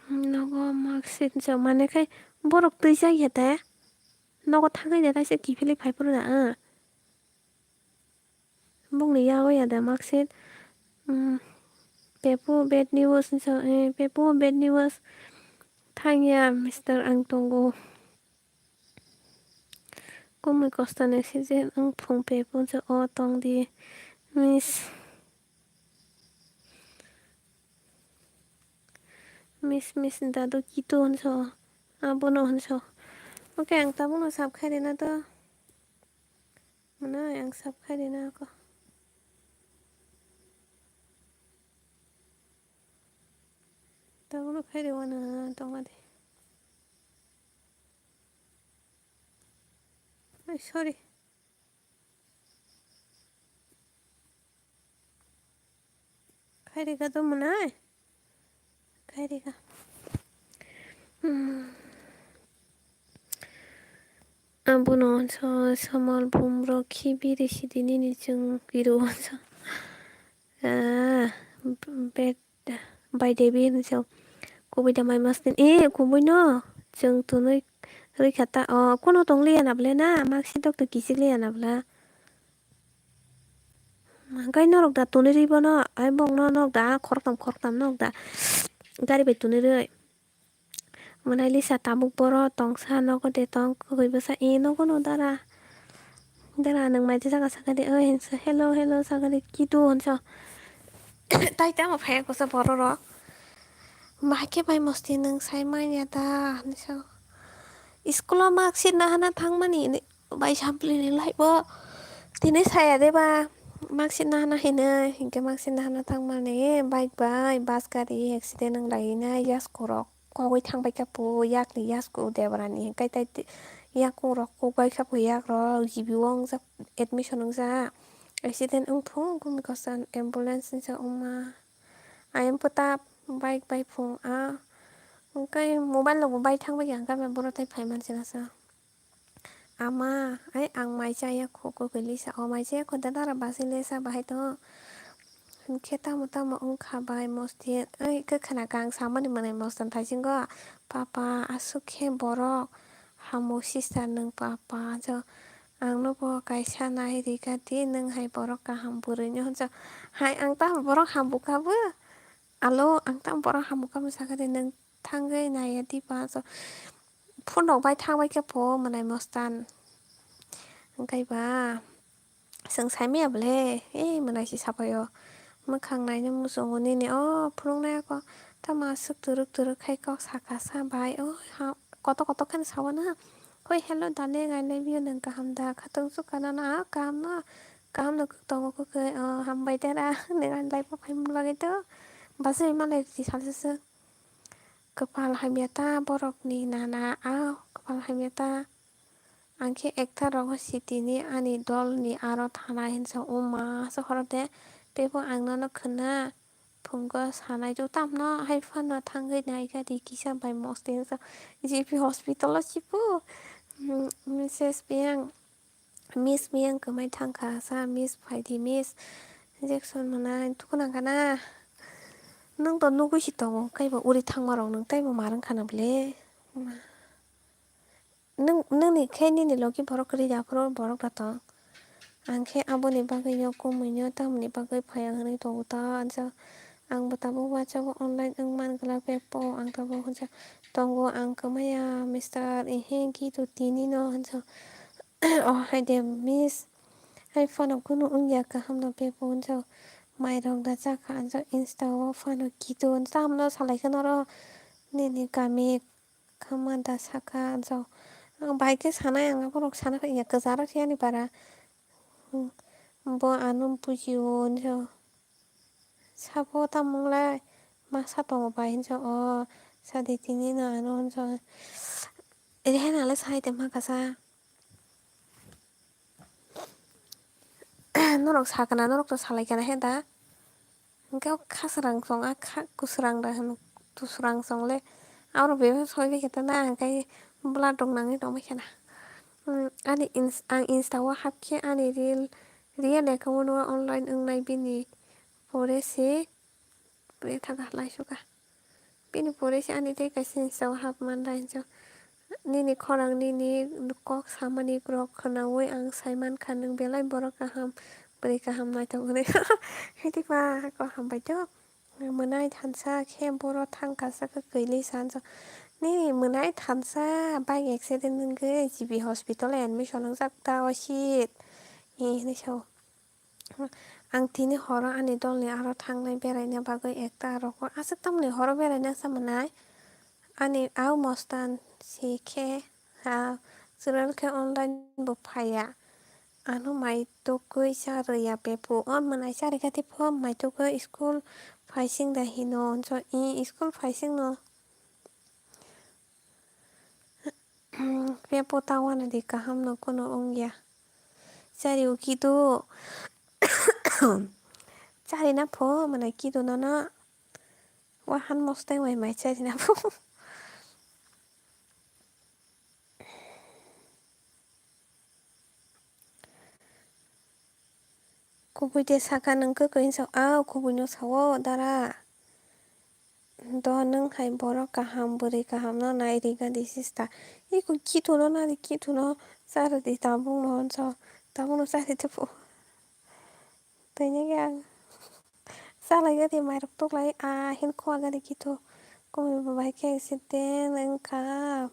Hmm, nogo mark sheet jok mane khai borok twi jak ya de. Nogo thangwi de kaisa kiphilwi phai phuru da, ah. Bongni yago ya de mark sheet. Hmm, pepo bad news jok, eh, pepo bad news. Thang ya, mister, ang tongo. Kumui kosto ni season wng phung pe punso o tong di. Miss, miss, miss, dadu kitu honso. Abono honso. Okay, ang tabukno sab khai rina to. Mano ang sab khai rina ako. Tabukno khai riwana tongma di. Ai, sorry. Khairika do mwnai? Khairika. Hmm. Abono so somal bumrok khi biri sidi nini chwng kiro so. Ah, bed. Bai Devi hinwi se kubui da mai mastin. E, kubui no. Chwng tunui rwikha ta. O, kuno tong liya na bwle na? Maksi dok to kichik liya na bwle. Gai norok da tunui rwi bono. Ai bong no nok da khoroktam khoroktam nok da. Gari bai tunui rwi. Mwnai lisa tabuk boro tongsa nogo de tong kwrwi bwsa. E, nogo no dara. Dara nwng mai jaga sakha de. Oi hinsa. Hello, hello sakha de. Kitu hinsa. Tai tamo phai kusa bororok. Bahai khe bai mosti nwng sai manya da hinwi sa. School o mark sheet nahana thangmani hinwi bai sampli ni life o tini saya de ba mark sheet nahana hinwi hinkhe mark sheet nahana thangmani bike bai bus gari accident wng lai hinwi yasku rok kogwi thang bai kha po yakni yasku debra ni hinkhe tai yakung rok kok bai kha po yak rok G B o wngjak admission wngjak accident wng thung gumi koson ambulance hinsa wngma. Ayang pwta bike bai phung a. Hwnkhe mobile rokbo bai thang bai ya hwnkhe borok tei phai manse nasa. Ama, ai ang mai chaya kho kwkwi lisa. O mai chaya kho da dara basi lesa bahai tongo. Hwnkhe tamo tamo wngkha bai mosti. Ai kwkhwna kang samani mwnai mosta thaisingo. Papa aswk khe borok. Hamo sister nwng papa jo. Ang no bo kaisa nai rika di nwng hai borok kaham bwrwi no hwnsa. Hai ang tamo borok hambu kha bo. Alo ang tamo borok hambu kha bo sakha de nwng thangwi nai ya di ba jo. Phone rok bai thang bai khe pho mwnai mostan. Hwnkhe ba. Chwng saimaya bwle, e mwnai si sapaio. Mwkhang naino muchungo nini o phunuknai ako tamo aswk twrwk twrwk khai kok saka sa bai o ha koto koto kheno sawana. Hoi hello darling, I love you, nwng kaham da? Khatung chukha nono a kaham no, kaham no tongo kwkhwi, o hambai dera, nwng ani life o phaimani bagwi to bachai manlai rwdi salsa swk. Kwpal hamya ta borokni nana a kwpal hamya ta. Ang khe ekta rogo sitini ani dolni aro thana hinsa wngma se horode teibo ang nono khwna phungo sanai do tamno hai phano thangwi naikha di kisa bai mosti hinsa G P hospital o sipu. Miss Biyang, Miss Biyang kwmai thangkha sa, Miss phaidi Miss injection mwnai tukuna kana nwng to nugwi si tongo kaibo uri thangma rok nwng taibo ma rwngkha na bwle. Nwng, nwngni khe nini logi borok kwrwi ya phuru borok da tong. Ang khe aboni bagwi no kumui no tamoni bagwi phai ang hinwi tongo ta. Ang bo tabuk wachago online wng man glak beppo ang tabuk hwnsa tongo ang kwmaya mister ehe gitu tini no hwnsa. O hai de miss hai phano kunu wngya kaham no beppo hwnsa mai rok da chakha hwnsa insta o phano gitu hwnsa tamno salai khe noro nini kami. Khamada saka jo. Ang bai khe sanai ang aborok sana phaiya kwcharo thiyani para. Bo ano bujio hinjo. Sabo tamo wngla masa tongo bai hinjo o. Sadi tini no ano hwnsa. Rehana le sai tongma kasa. Norok sakana, norok to salai kana he da. Hwnkhe o khasrang chwng, a kha-, kwsrang da hwno, kwsrang chwng le. Aro bebak soi bai khe ta na, hwnkhe blood rok nangwi tongbai khana. Hmm, ani ins-, ang Insta o hapkhe ani reel, real account o online wngnai bini pore se. Bwrwi thangkha, laisuka. Bini pore se ani tei kaisa Insta o hap man da hinjo. Nini khorang, nini kok samani rok khwnaui ang sai mankha, nwng belai borok kaham, bwrwi kaham naithok hwnwi. Haitikma kok hambai do. Mwnai thansa khe boro thangkha sakha kwlwi sanjo. Nini mwnai thansa bike accident wngwi G B hospital admission wngjak ta osit. Hinwi sao. Ang tini horo ani dolni aro thangnai beraina bagwi ekta rokor aswk tamni horo beraina sa mwnai. Ani au mostan si khe ha chwral khe online bo phaiya. Ano mai tugwi cha rwya bephu. O mwnai cha rwkha tei pho mai tugwi school phaising da hino hwnso i school phaising no. Bepho ta uanadi kaham no kunu wngya. Chari o kitu. Chari na pho mwnai kitu no no. Wahan mostai wai mai chari na pho. Kubui de saka nwng kwkwi hinsa, a kubui no sao dara. Do nwng hai borok kaham, bwrwi kaham no nai ri gadi sista. Iko kitu no nari kitu no chari di tabuk no hinsa, tabuk no chari di pho. Tini khe ang salai gadi mairok tuklai, a hin khua gadi kitu. Kubui bo bai khe accident wngkha.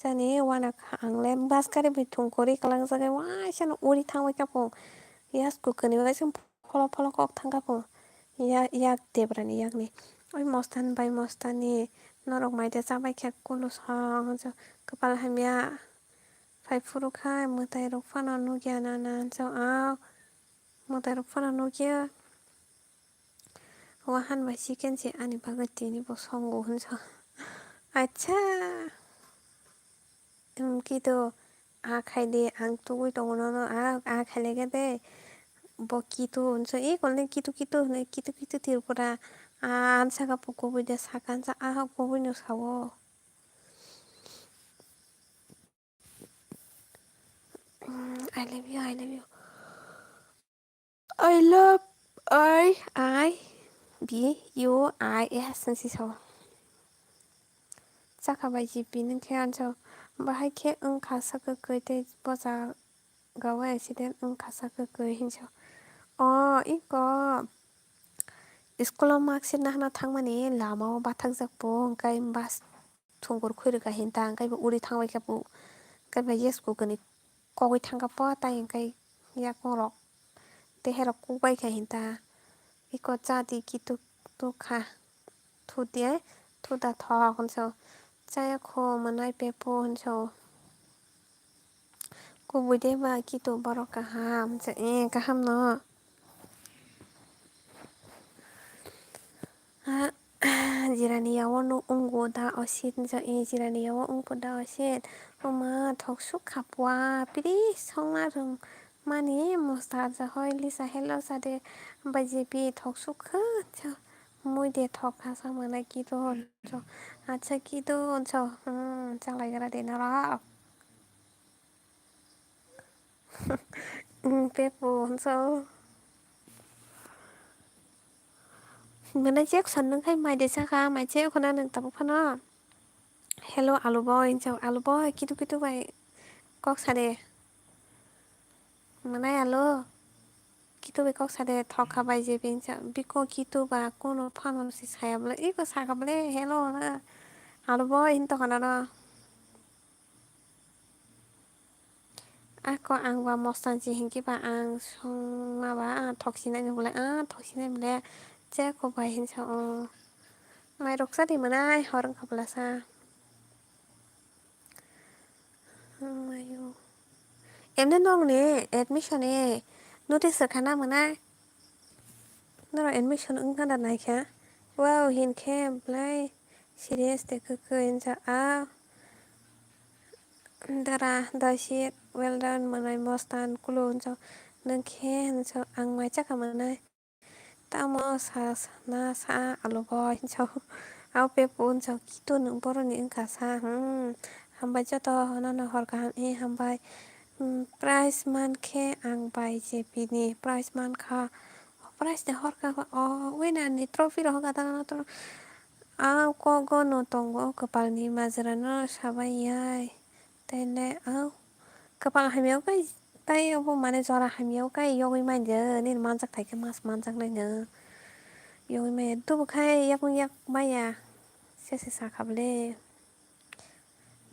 Chani uanakha ang le bus gari bai thung kwrwi kwlangjakgwi waisa no uri thangbai kha pung. Yasku kwrwi waisa pholo pholo kok thangkha pung. Ya-, yak debrani yakni. Oi mostan bai mostani norok mai de chabai kha kulu song. Kwpal hamya phai phuru kha mwtai rok phano nukya nana hinsa a mwtai rok phano nukya. Wahan bai chicken se ani bagwi tini bo songo hinsa. Acha. Em, kitu, a khai di, ang tugui tongo nono, a, a khai le khe de. Bo kitu hinsa, i kolni kitu kitu hwnwi, kitu kitu Tripura. A, ansa kha bo kubui de saka hinsa, a kubui no sao. Mm, I love you, I love you. I love, I, I, B, U, I, S, hinsi sao. Chakha bai G P nung khe anso. Bahai khe wngkha sa kwkwi tei boja gawi accident wngkha sa kwkwi hinso. O, iko school o mark sheet nahana thangmani lama o bathakjak bo hwnkhe bus thwngkur khwi rwkha hinta, hwnkhe bo uri thangbai kha bo, hwnkhe bo yes kukuni kogwi thangkha po, tai hwnkhe yakung rok tehe rok kukbai kha hinta, iko cha di kitu tukha, thu di ai, thu da thok hinso, chaya kho mwnai pepo hinso. Kubui de ba kitu borok kaham, cha, eh, kaham no. Ah, jirani yawo no wngwo da osit, cha, eh, jirani yawo wngpo da osit. Oma thok suk kha pua, piri songna rwng mani mosta ja hoi lisa hello sa de bai je bi thok suk kha, cha, mui de thok kha sa mane kitu, cha, acha kitu, cha, hmm, cha lai gra de na ra. Pepo hinso. Mwnai chek san nung khai mai de saka, mai chek khona nung tabuk phano. Hello, alu boy, hinso, alu boy, kitu kitu bai kok sa de. Mwnai alu, kitu bai kok sa de, thok kha bai je bini cha, biko kitu ba kono phano si saya bole, iko saka bole, hello na. Alu boy, hin to khana no. Ako ang ba mostansi hinkhe ba ang songma ba ang thok sinai bole, ang thok sinai bole cheko bai hinsa o. Mai rok sa di mwnai hor wngkha bwlasa. Mayo. Emne nokni admission e notice rwkha na mwnai? Norok admission wngkha da naikha? Wow, hinkhe belai Serious de kwkwi hinsa a dara dosi well done manai mostan kulu hinsa nung khe hinsa ang mai chakha manai. Tamo sa na sa alo boy hinsa. Au pepo hinsa kitu nung boroni wngkha sa hmm. Hambai joto nono hor kaham e hambai. Hmm, prize man khe ang bai je bini prize man kha. Prize de hor kha o winner ni trophy rok hokha ta. Au kogo no tongo kwpalni majra no sabai yai. Tei le au kwpal hamya kai tei obo mane jora hamya kai yogwi manya nini manjak thai khe mas manjak nai no. Yogwi manya tubu khai yakung yak maya se se sakha bole.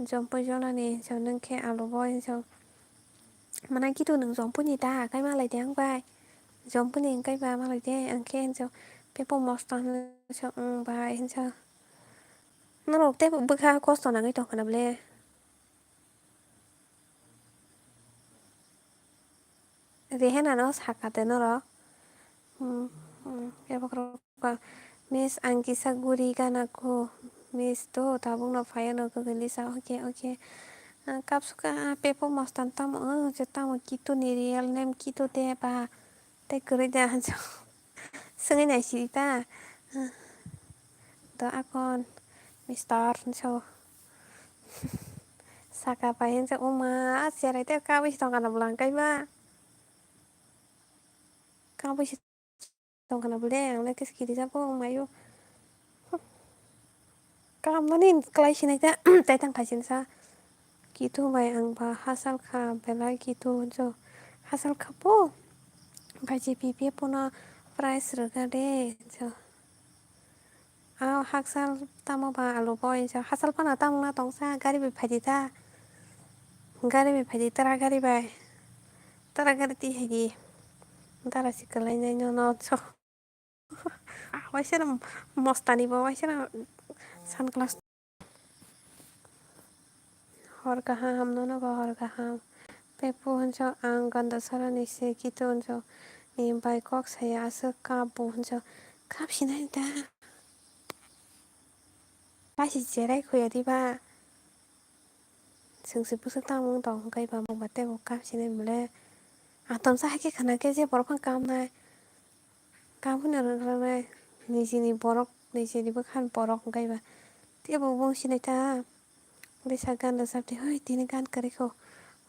Jompui jonani hinsa nung khe alo boy hinsa. Mana kitu nung jompui ni ta kai malai de ang bai. Jompui ni kai ba malai de ang khe hinsa. Pepo mostan hinsa ang bai hinsa. Norok tei bwkha kosto nangwi tongkha na bole. Rehena no sakha de norok. Hmm, hmm, kebo kebo. Miss ang kisa guri gana ko. Miss to tabuk no phaiya no gogoli sa. Okay, okay. Ah, kapsuka ah, pepo mostan tamo. Ah, je tamo kitu ni real name kitu de ba. Tei kwrwi de hansa. Swngwi nai siri ta. Do akon mister hinsa. Saka pai hinsa uma cherai te kabwi si tongkha na bwlang kaiba. Kabwi si tongkha na bwle ang le kis kiri jabo mayo. Kam mani klai sinai ta tai tang khai sinsa. Kitu bai ang ba hasal kha belai kitu jo hasal kha po. Bai je pipi pono price rwga de jo. Ao haksal tamo ba alo bo insa hasal phano tamo na tongsa gari bai phaidi ta. Gari bai phaidi tara gari bai. Tara gari ti haidi. Dara si kwlai nai no no so. Waisa no mostani bo waisa no sunglass. Hor kaham nono bo hor kaham. Pepo hinsa ang ganda sarani se kitu hinsa ni bai kok saya aswk kap bo hinsa kap sinai da. Paisi cherai khoya diba. Chwng se bwswk tangmung tong hwnkhe ba mungba teibo kam sinai mole. Ang tomsa hai khe khwna khe je borok phano kam nai. Kam hwnwi rwkraknai nijini borok nijini bwkhani borok hwnkhe ba. Teibo bo sinai ta. Bwsa gan rwchapdi hoi tini gan kwrwi kho.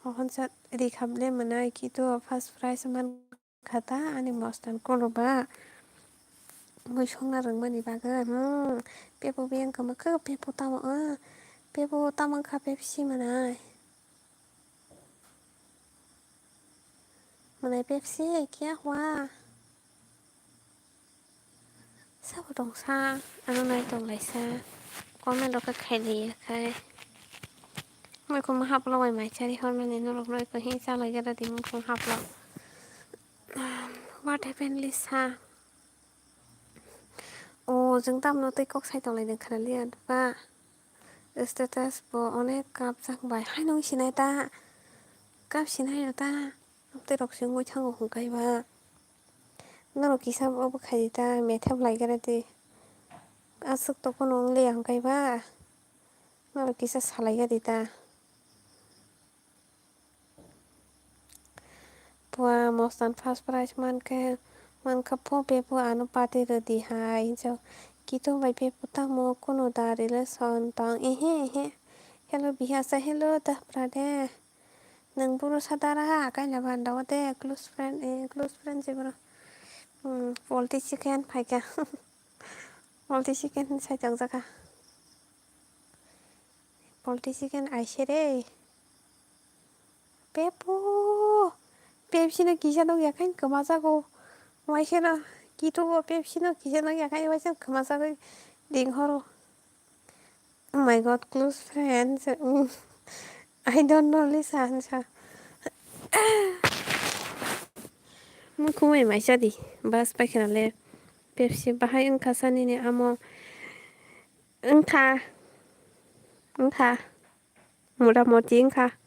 Ohonsa ri khap le mwnai kitu first prize man. Khata ani mostan kolo ba. Mui songna rwngmani bagwi. Hmm. Pepo biyang kwma khe pepo tamo. Ah. Pepo tamo kha Pepsi mwnai. Mwnai Pepsi kya hua. Sabo tongsa ano nai tonglaisa. Comment rok khe khailiya khai. Mui khuma haplo bai mai chari hormani norok noi ko hi chalai gada di mui khuma haplo. What happened, Lisa? O, jwng tamno tei kok sai tonglaidwng khna liya ba? Status bo onek kapjak bai. Haino wng sinai ta? Kap sinai no ta? Tei rok se wngwi thango hwnkhe ba? Norok kisa bo bwkhai di ta, methep lai gra di. Aswk to phano wng liya hwnkhe ba? Norok kisa salai ya di ta? Pua mostan first prize mankhe, mankha pho pepo ano party rwdi hai hinsa. Kitu bai pepo tamo kunu da relation tong ehe ehe. Hello bihasa, hello da prade. Nwng boro sadara kaila banda o de close friend, eh, close friend se boro. Hmm, poultry chicken phaikha. Poultry chicken sai tongjaka. Poultry chicken aise re. Pepo. Pepsi no kisa nukya khe kwmajago. Waisa no kitu o Pepsi no kisa nukya khe waisa kwmajago. Ding horo. Oh my God, close friends. Mm. I don't know, Lisa, hinsa. Mukhumai maisa di. Bas paikha le. Pepsi bahai wngkha sa nini amo. Wngkha. Wngkha. Motamoti wngkha.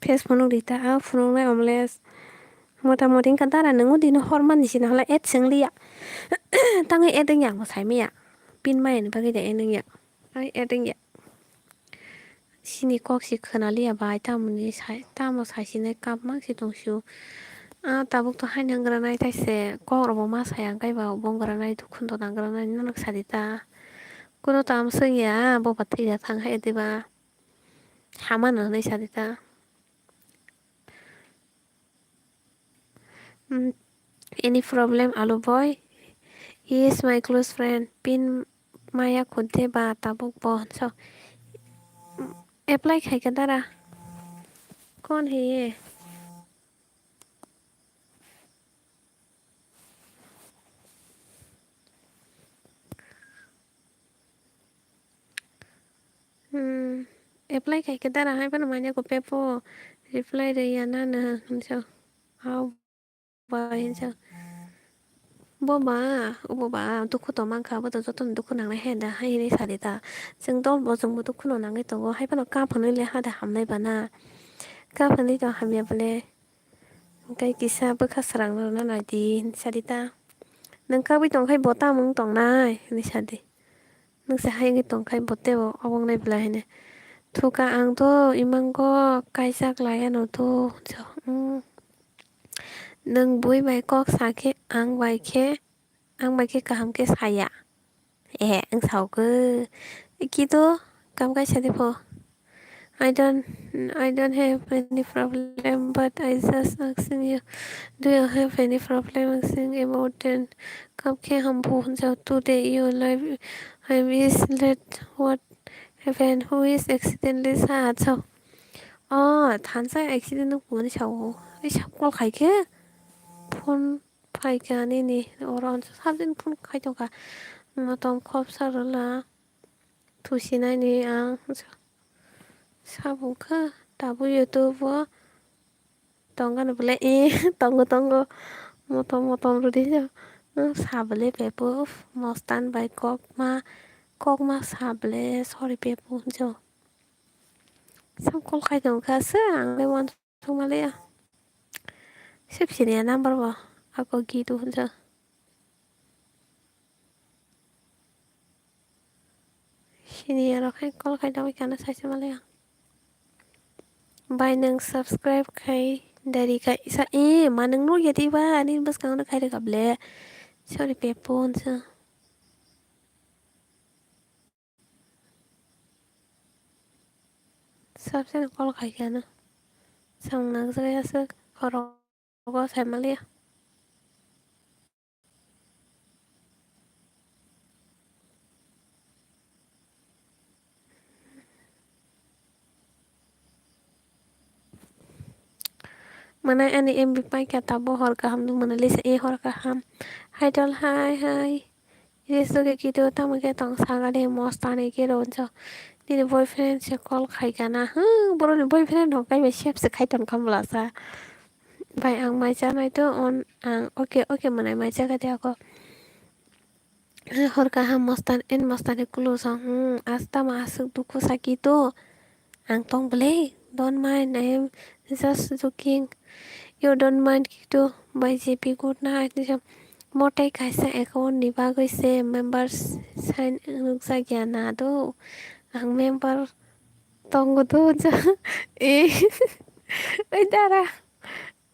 Face phunuk di ta, a phunuknai omles. Motamoti wngkha dara nwngo dino hormani sina hala ad swng liya. Tangwi ad wngya ang bo saimanya. pin maya ni bagwi da add wngya. Ai add wngya. Chini kok se khwnaliya bai, tamoni sai, tamo saisinai kapmang se tongsu. Ah, tabuk to haino wngranai taise, kok rokbo ma saya, hwnkhe ba bo wngranai, dukhu to nangranai, nono sadi ta. Kuno tamo swngya, bo ba thwija thang hai diba. Hamano hinwi sadi ta. Hmm, any problem, Alu boy? He is my close friend. Pin maya khode ba tabuk bo. So, apply khai ka dara. Kon hai ye? Hmm, apply khai khe dara hai phano manya ko pepo reply rwya nana hinso. Hao bai hinso. Bo ba, obo ba, dukhu tong mankha, abo to jotono dukhu nangnai hai da, hai hinwi sadi ta. Chwng dol bo chwngbo dukhuno nangwi tongo, hai phano kap hinwi le hada hamnai bana. Kap hinwi tong hamya bole. Hwnkhe kisa bwkha swrang rwna nai di, hinwi sadi ta. Nwng kabwi tong khai bo tamo wng tongnai? Hinwi sadi. Nwng se hai wngwi tong khai bo teibo obo wngnai belai hinwi. Thuka ang to imango kaijak lai ano to, hinwi sa, hmm. Nwng bui bai kok sa khe ang bai khe, ang bai khe kaham khe saya. Eh, ang saukhe. Kito, kam kaisa de pho. I don't, I don't have any problem, but I just asking you, do you have any problem asking about then? Kam khe ham pho, so today your life, I wish let what happened, who is accidentally sa, so. Oh, thansa accident no puni sao. Ai sa call khai khe. Phone phaikha nini oro, sabjani phone khai tongkha. Motom khopsa rwla thusinani ang sabukha, tabuk YouTube o tongkha no belai, eh, tongo, tongo, motom, motom rwdi jo. Sa belai pepo, mostan bai kokma, kokma sa belai, sorry pepo jo. Sam call khai tongkha se, ang le wan Thwngmaliya. Sip siniya number bo. Ako gitu hinsa. Siniya rok hai call khai dawai kana saisa maliya. Bai nwng subscribe khai dari khai sa, eh, ma nwng nukya diba, ani bwskango khai rwkha ble. Sorry, pepo hinsa. Sabseno call khaikha no. Samung nangjak ya swk, khorokgo saimaliya. Mane ani M B paikha, tabo hor kaham nung mane lisa, e hor kaham. Hai dol, hai, hai. Iri sugi kitu tamo khe tong saga de, mostani khe ronjo. Nini boyfriend se call khaikha na? Hmm, boroni boyfriend rok kaibai sep se khai tongkha bwlasa. Bai ang mai chanai to on, ang okay, okay mwnai mai chakha de ako. Hor kaham mostan, en mostani kulusa, hmm, as tamo aswk dukhu saki to. Ang tong bwle, don't mind, I am just joking. You don't mind kitu, bai J P, good night. Motai kaisa account ni bagwi se member sign nukjakya na do. Ang member tongo do ja. Eh, oi dara.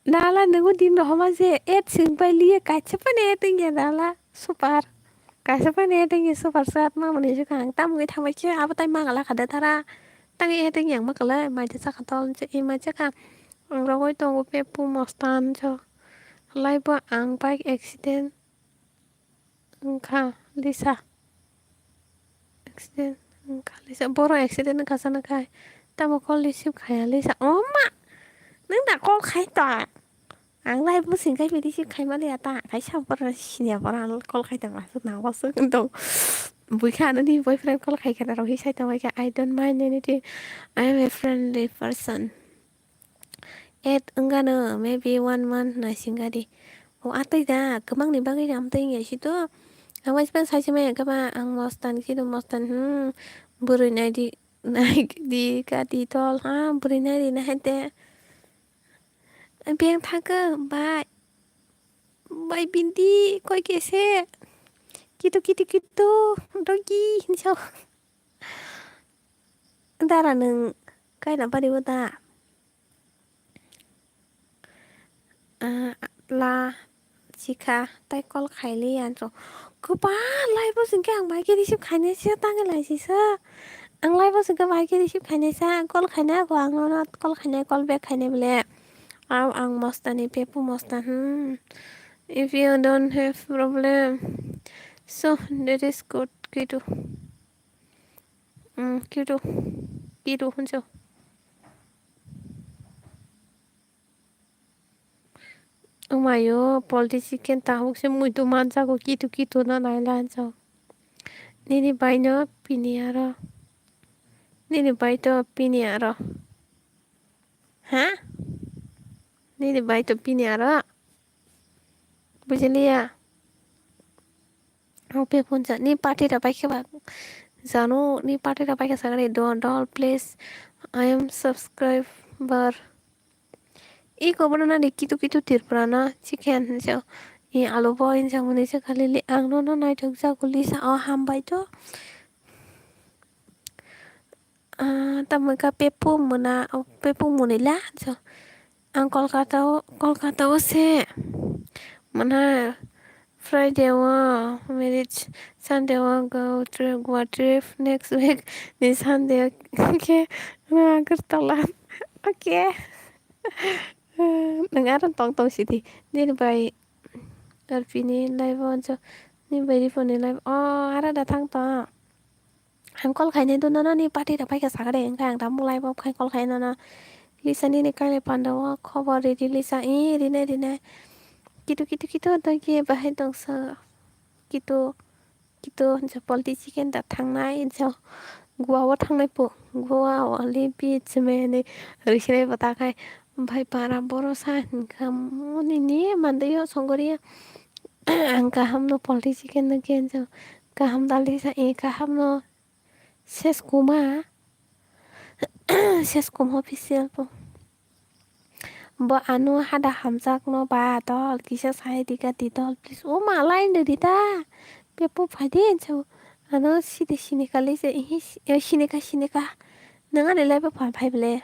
Nala nungo din rohoma je add sing pai liye, kaisa pani add wngya nala super. Kaisa pani add wngya super chat ma mani jukha ang tamungwi thamai khe abo tai mangala kha de tara. Tang add wngya ang makalai mai de chakha tol je e mai chakha. Ang rogoi tongo pepu mostan jo. Lai bo ang bike accident. Wngkha Lisa. Accident wngkha Lisa. Borok accident wngkha sana khai. Tamo call receive khaya Lisa. O ma! Nwng da call khai ta. Ang live bo sing khai receive khai maliya ta. Kaisa borok siniya borok ang call khai tong aswk nang aswk wng tong. Buikha nini boyfriend call khai khe narok hi sai tong kha. I don't mind anything. I am a friendly person. Add wngano, maybe one month naisingkha di. O atwi da, kwbangni bagwi amtwi wngya si to. Ang bai phano saisi maya khe ba, ang mostan kido mostan, hmm, bwrwi nai di, nai di, ka di tol, ha, bwrwi nai di, nahai de. Beng thangkhe, bai. Bai bindi koi kese. Kitu, kitu, kitu, doggy, hinso. Dara nwng kaina bari bo da? Ah, la, chikha, tai call khaili anso. Kwbang live o singkhe ang bai khe receive khainai se, tangwi lai sisa. Ang live o singkhe bai khe receive khainai sa, ang call khainai bo, ang nono call khainai, call back khainai bole. Aw, ang mosta ni pepu mosta, hmm. If you don't have problem, so that is good, kitu. Hmm, kitu, kitu, huncho. Omayo, poultry chicken tabuk se muitu manjago, kitu kitu no nailanjak. Nini baino pini aro. Nini baito pini aro. Ha? Nini baito pini aro. Bujiliya? Ope phone cha ni party rok pai khe ba jano ni party rok pai khe sagani don doll please I am subscriber. Iko bono nani kitu kitu Tripura na chicken hinsa i alu bo hinsa muni se khali li ang no no naithok jago lisa o hambai to. Ah, tamo ka pepu muna, o pepu munila, so, ang Kolkata o, Kolkata o se, mana Friday o, marriage Sunday o go trip, Goa trip, next week ni Sunday o ke, Agartala, okay. Nang aro tong tong sidi, nini bai, Arpini live o, so, nini bai Riponi live o, ara da thang to. Ang call khainai do nono ni party rok pai kha sakha de, wngkha ang tamo live off khai call khai nono. Lisa nini kailai panda o khobor ridi Lisa, ee, rinai rinai. Kitu kitu kitu dagi bahai tongsa. Kitu kitu hinsa poultry chicken da thangnai hinsa Goa o thangnai po. Goa o ali beach mene rikhinai bwta khai. Bhai para boro sa hinkha moni ni mandai o songori ang kaham no poultry chicken no khe hinsa kaham da Lisa, ee, kaham no. Ses Kuma, Ses Kuma official bo. Bo ano hada hamjak no ba dol kisa sai di ka di dol please. O ma line de di ta. Pepo phai di enso. Ano sidi sini kali se, ihi si-, eh, sini ka, sini ka. Nang ani live o pha phai ble.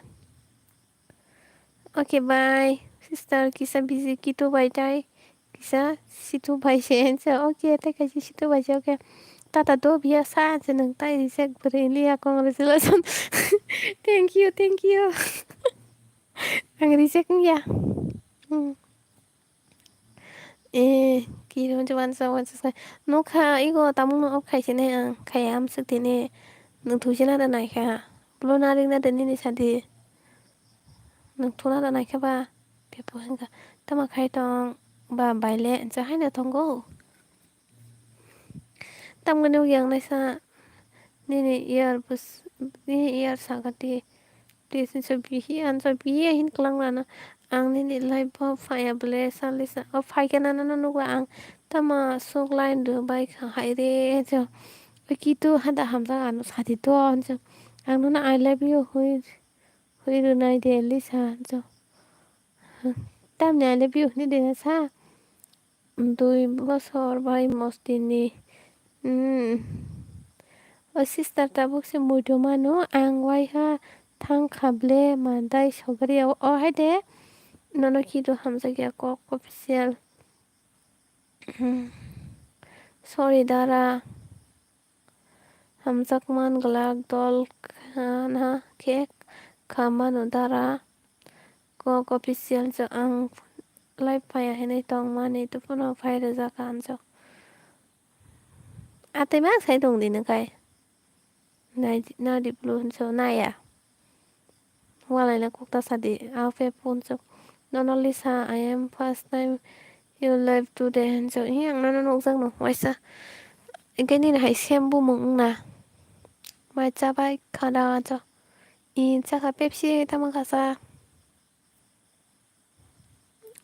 Okay, bye. Sister, kisa busy kitu bai tai. Kisa situ bai se ensa. Okay, tai kaisa situ bai se. Okay. Tata do biya sa se nang tai reject bwrwi liya. Congratulations. Thank you, thank you. Ang reject ya. Hmm. Eh, kiri hwnwi wansa wansa sa. Nokha, igo tamungno off khaisini ang, khaya amswk tini. Nwng thuisina da naikha. Blo narik na da nini sadi. Nwng thuna da naikha ba. Pepo hwnkha. Tama khai tong ba baile, ncha haino tongo. Tamgani ugyangnai sa. Nini iyar bus-, nini iyar sagati. Tei swnsa bihi ansa bihi hin kwlang rana. Ang nini life bo phaiya bwle salisa. O phaikhe nana no nukla ang. Tama sok line rw bai kha hai re jo. O kitu hada hamjak ano sadi to ansa. Ang nono I love you hui, hui rwnai de Lisa ansa. Tamni I love you hwnwi de sa. Dui bosor bai mostini. Hmm. O sister tabuk se muitu mano, ang waiha thang kha ble mandai sogri o, o hai de. Nono kitu hamjak ya kok official. Hmm. Sorry dara. Hamjakman glak dol khana khe kha mano dara. Kok official jo ang live phaiya hinwi tongmani tubufano phai rwjak anjak. Atwi ma sai tong di nw kai. Nai, nai di blu hinso naya. Walai na kok ta sadi, a pe phone chok. Nono Lisa, I am first time you live today, hinso. Hi ang nono nukjak no, waisa. Engke nini hai sem bumung wngna. Mai chabai khada cho. I chakha Pepsi tamo khasa.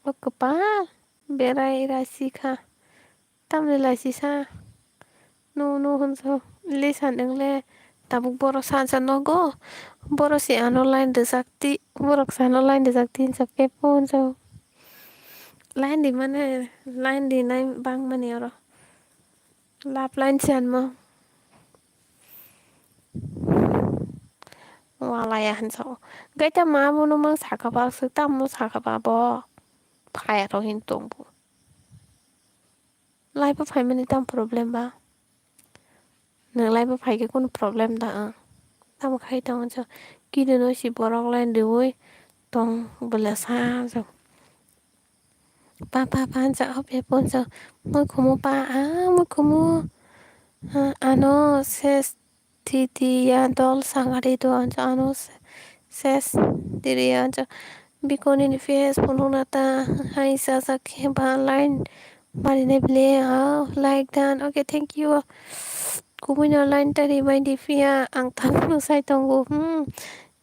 O kwpal berai rasi kha. Tamni laisisa. No, no, hwnso. Lisa nwng le tabuk borok sansa nogo. Borok se ano line rwjak ti, borok se ano line rwjak ti hinsa pepo hwnso. Line rimani, line rinai bangmani oro. Love line se anmo. Walaya hinsa o. Gaita ma bono mang sakha ba, swk tamo sakha ba bo. Phaya rok hin tong bo. Life o phaimani tamo problem ba? Nwng life o phaikhe kunu problem da ang? Tamo khai tongo hinsa. Kidino si borok line riui tong bwlasa hinsa. Pa, pa, pa, hinsa, o bebunsa, mui khumu pa, a, mui khumu, a, ano ses titiya dol sangari do, hinsa, ano se-, ses tiriya, hinsa, bikoni ni face phunukna ta, hai sa sa khe ba line marinai bile, a, like done, okay, thank you, kumuino line tari bai di phiya, ang tamo sai tongo, hmm,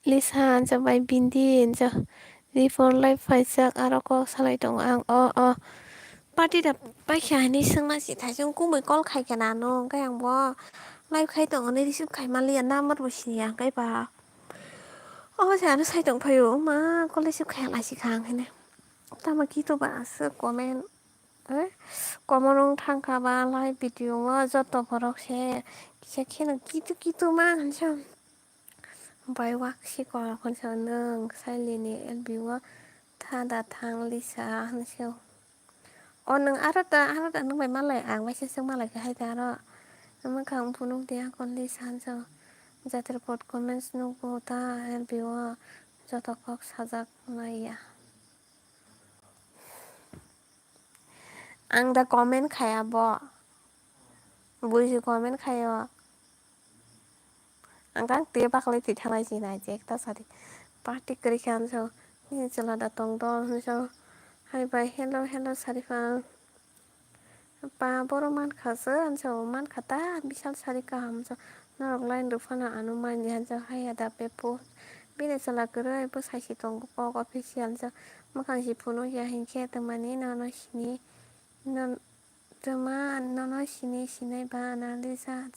Lisa, hinsa, bai bindi, hinsa. Reborn life phaijak, aro kok salai tongo ang. O, o. Party da paikha hinwi swngna si thaisung kumui call khaikha na ano, hwnkhe ang bo live khai tongo hinwi receive khai manliya, number bo siniya hwnkhe ba. O se ano sai tongphaio, ma call receive khaiya laisikha ang hinwi. Tamo kitu ba aswk comment, eh, comment wng thangkha ba live video o joto borok se kisa kheno kitu kitu ma hinsa. Bai wak si kok hinsa nwng Sailini L B o tha da thang Lisa hinsa. O nwng aro ta, aro ta nwng bai malai, ang bai se swk malai khe hai ta aro. Mwkhang phunuk di akon Lisa hinsa. Jatri pot comments nukgo ta L B o joto kok sajak maya. Ang da comment khaya bo. Buisi comment khaio. Ang kang twi baklai twi thanglai si nai je ekta sadi. Party kwrwi khe hinsa. Nini chwla da tong dol hinsa. Hai bai hello hello Saripha. Pa borok mankha se hinsa mankha ta bisal sari kaham hinsa. Norok line rw phano ano manya hinsa haiya da pepo. Bini chwla kwrwi bwsai si tongo kok official hinsa. Mwkhang si phunukya hinkhe twmani nono sini. Non-, Twma nono sini sinai ba na Lisa?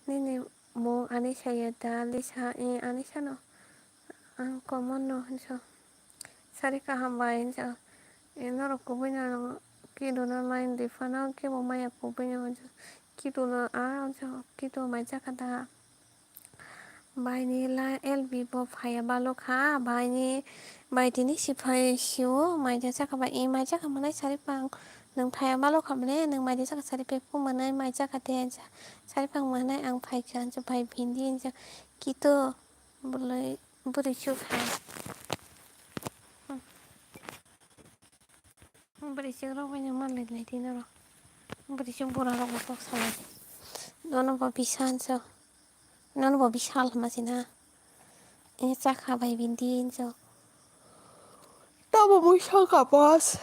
Nini mung Anisa ya da Lisa? I Anisa no. Ang Komon no hinsa. Sari kaham bai hinsa. E norok kubui no kidu no line di phano kebo maya kubui no hinsa. Kidu no a hinsa kidu mai jakha da. Baini la L B bo phaiya balo kha, baini bai tini si phai sio, mai ja saka ba, e mai ja kha manai sari pang, nwng phaiya balo kha mane, nwng mai ja saka sari pe pu manai, mai ja kha te, sa-, sari pang manai, ang phai kha, hinsa bai bindi, hinsa kito, bwlai, bwrwi chuk hai. Bwrwi chuk rok bai no ma lai lai di norok. Bwrwi chuk bura rok bo kok salai. Nono bo bisa hinsa. Nono bo bisal hama sina. E chakha bai bindi hinsa. Tamo mui saka boss.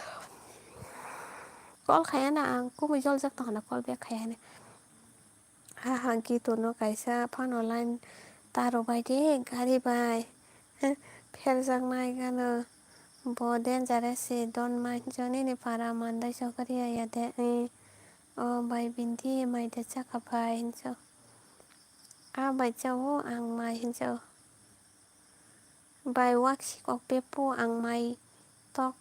Call khaya na ang kumui joljak tong hana call back khaya hana. Ha ha Gitu no kaisa phano line taro bai de gari bai. Pherjak nai gano. Bo dangerous se don ma hinsa nini para mandai sokari ya de. O bai bindi mai de chakha bai hinsa. A bai chao ang mai hinsa. Bai wak si kok pepo ang mai tok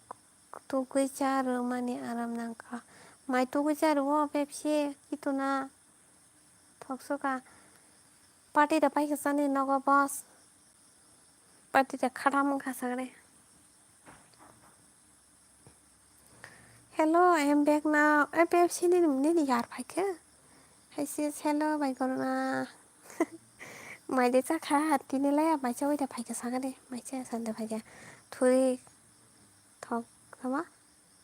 tugui cha rwmani aram nangkha. Mai tugui cha rwo Pepsi kituna thoksoka. Party da paikha chani nogo boss. Party da khadam wngkha sagre. Hello, I am back now. Eh, Pepsi nini, nini yar phaikhe? Hai sis, hello, bai korona. Mai de chakha, tini laya mai chawi da phaikhe sagade. Mai cha sande phaikhe. Thuri thok, kama?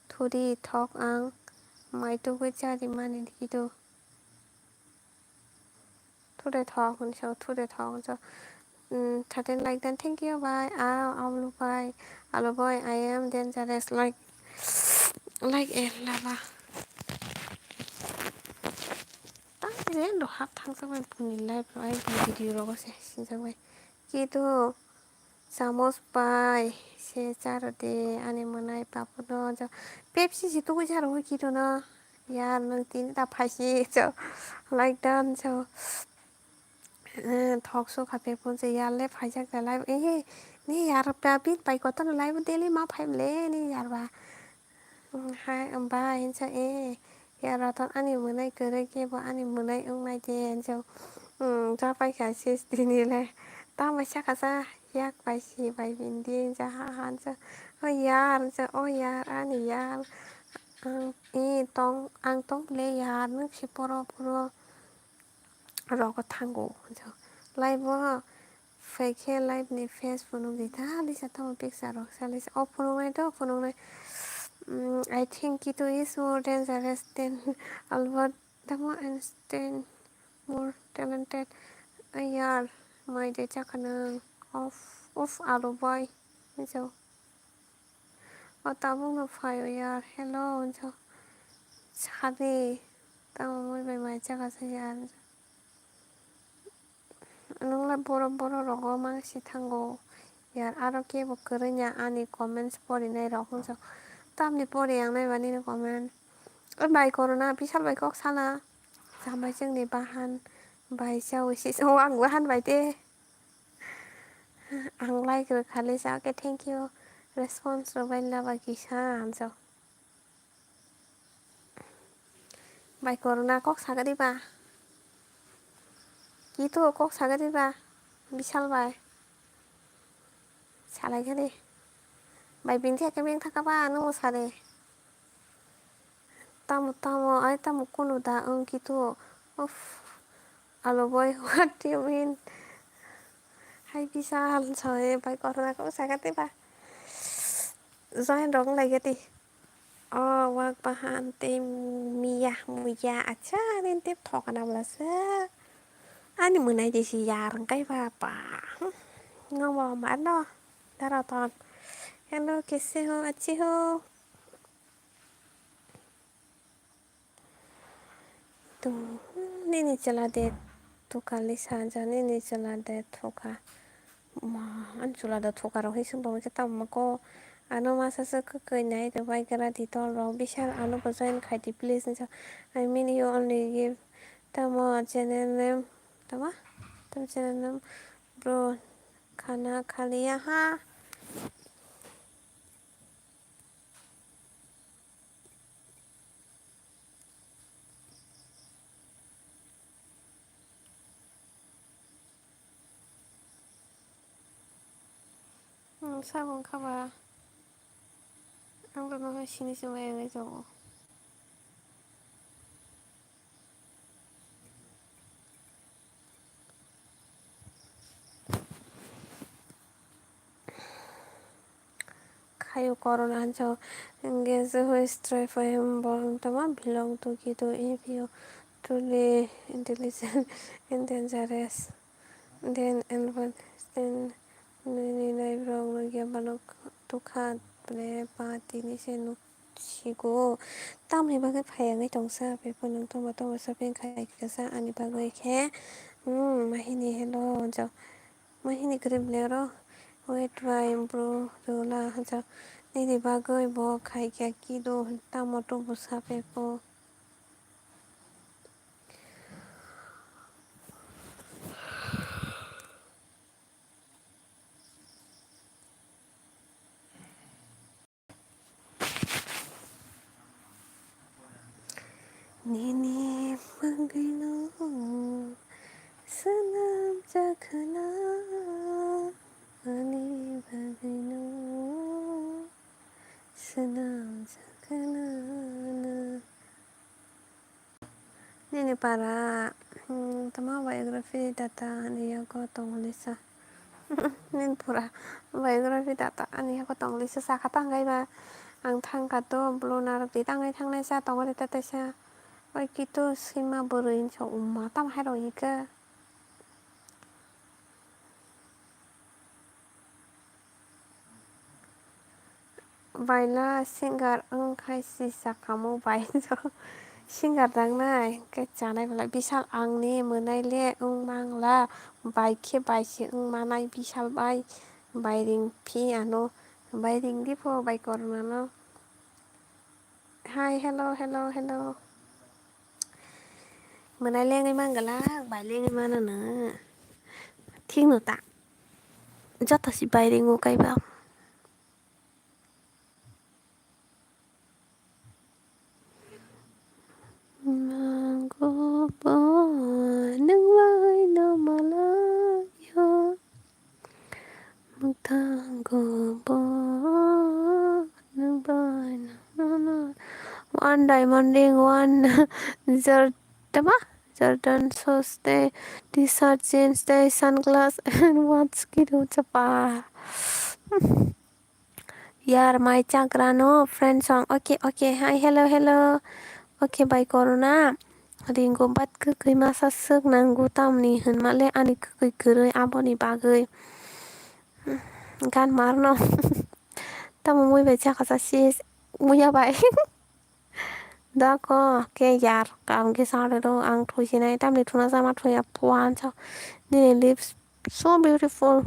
Thuri thok ang. Mai tugui chari mani kitu. Thuri thok hinsa, thuri thok hinsa. Mm, thirteen like then thank you bai. Ah, Alu bai. Alu bai, I am dangerous like, like a lava. Tang je ndo hap thang sa bai puni live ro ai video rogo se sinsa bai. Kitu. Chamos bai se charo de ani mwnai papono jo Pepsi si tugui charo hoi kito no yar nwng tini ta phaisi jo like dan jo thok so kha Pepsi se yar le phaijak da live e ni yar pa bin pai koto no live daily ma phai le ni yar ba. Hai, ba hinsa e, Ya Ratan, ani mwnai kwrwi khe bo ani mwnai wngnai de, hinjo. Hmm, cha paikha sis tini le. Tamo sakha cha, yak bai si bai bindi, hinjo ha ha, hinjo. O yar, hinjo, o yar, ani yar. Ang, i tong, ang tong le yar, nwng si poro poro rogo thango, hinjo. Lai bo. Phai khe live ni face phunuk di ta, lisa tamo picture rok sa lisa. O phunuknai do, phunuknai. Mm, I think Kitu is more dangerous than Albert. Tamo Einstein more talented. Ay yar, mai de chakha nang. Of, of, alo boy. Mijo. O tabuk no phai o yar. Hello, hinjo. Sadi. Tamo moi bai mai chakha sa yar. Nwng le borok borok rogo mang si thango. Yar aro kebo kwrwngya ani comments porinai rok hinjo. Tamni pori ang naiba nini comment. O bai korona bisal bai kok sana. Sambai chwngni bahan bai chawi si o ang bahan bai de. Ang like rwkha le sa khe thank you. Response rwbai laba kisa hinjo. Bai korona kok saga diba? Kitu kok saga diba? Bisal bai. Salai khe de. Bai bini theke beng thaka ba ano mo sare. Tamo tamo ai tamo kunu da ang Kitu. Uff. Alo boy, what do you mean? Hai Bisal, sorry, bai korona kok saga diba? Join rok lai gati. O wak bahan tei miya muya acha rin tip thokana bwlasa. Ani mwnai de si yar wngkai ba pa. Ngomo mano daro ton. Hello, kese ho, achi ho. Tung nini chwla de thuka lisa ja nini chwla de thuka. Ma, ani chwla da thuka rok hai sung tongma khe tamo ko ano masa se kwkwi nai rwbai gra di tol rok bisal ano bo join khai di please hinsa. I mean you only give tamo channel name tamo tamo channel name bro khana khaliya ha. Hmm, sabong khaba ang rwno hai sini se mai wngwi tongo. Khayo corona hansa hwnkhe se hoi straight for him borok tamo belong to Kitu if you truly intelligent and dangerous then and what then nini nai borok rok ya balok tukha ble pa tini se nuk sigo tamni bagwi phai wngwi tongsa before nung tongma tongma shopping khai kisa ani bagwi khe hmm mahini hello jo. Mahini kwrwi ble oro wait bai bro rwla hwnjak nini bagwi bo khai kha kido tamo to bwsa pebo. Nini bagwino swnamjak hwna, ani bagwino swnamjak hwna. Nini para, hmm, tamo biography data ani yago tongwlisa. Nini pura biography data ani yago tongwlisa sakha tangwi ba. Ang thangkha to blue narwk di tangwi thangnai sa tongo rita taisa. Oi kitu sima bwrwi hinsa umma tam hai rok hika. Baila singer wngkhai si sakamo bai singer dangnai hwnkhe chanai belai bisal angni mwnaile wngmangla bai khe bai se wngmanai bisal bai bai ring phi ano bai ring dipho bai kormano. Hi, hello, hello, hello. Mwnai lengwi mangala, bai lengwi mano no. Thik no ta. Joto si bai ringo kaiba. one diamond ring, one Jor-, tama? Jordan shoes tei T-shirt, jeans tei sunglass and watch kidu chapa. Yar mai chagra no friend song. Okay, okay. Hi, hello, hello. Okay, bai corona. Ringo bat kwkwi masa swk nango tamni hwnmale ani kwkwi kwrwi aboni bagwi. Gan marno. Tamo mui bai chakha sa sis. Muya bai. Dako ke yar kam ke sare do ang thui sinai tamni thuna sama thuya puan cha. Nini lips so beautiful.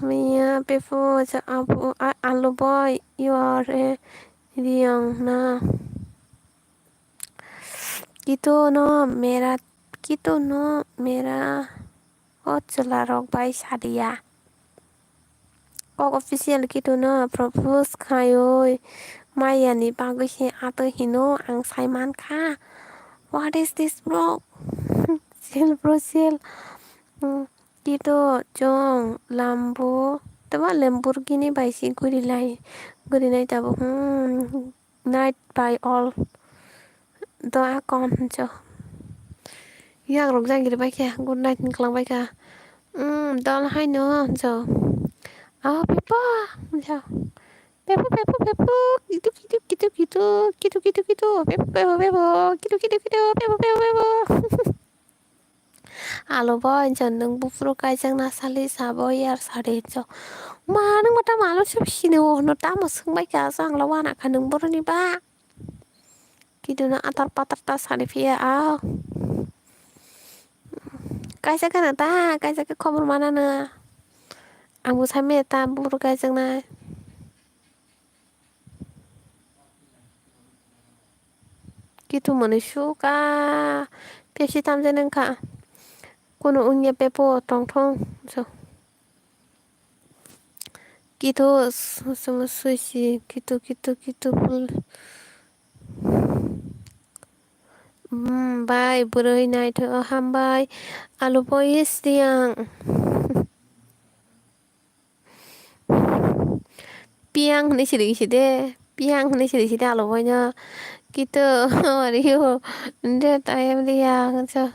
Miya pefu cha abu a- alu boy you are a young na. Kitu no mera kitu no mera o chwla rok bai sadiya. Kok official kitu no propose khaiwi maya ni bagwi se atwi hino ang sai mankha. What is this bro? Sel bro sel. Hmm, kitu chong lambu tama Lamborghini bai si guri lai guri nai tabuk. Hmm, night by all. Do akon cho. Yak rok jagir bai khe good night ni klang bai kha. Hmm, dol hai no cho. Ah, pepo cho. Pepo, pepo, pepo. Kitu, kitu, kitu, kitu. Kitu, kitu, kitu. Pepo, pepo, pepo. Kitu, kitu, kitu. Pepo, pepo, pepo. Alo bo incha nwng buphuru kaijak na sali sabo yar sari incha. Ma nwng ma tamo alo sab sini o hwnwi tamo swngbai kha aswk ang lo uanakha nwng boroni ba. Kidu no atar patar ta sari phiya a. Kaisa gana ta kaisa khe khobor mana no. Ang bo sai manya ta buphuru kaijak na. Kitu mwnwi suka Pepsi tamjani wngkha. Kunu wngya pepo tongthong so. Kitu sumu suisi kitu kitu kitu full. Hmm, bai bwrwi naithogo hambai. Alu boyes tiyang. Piyang hinui siri side, piyang hinui siri side alo boino. Kito, how are you? That I am Riya, so.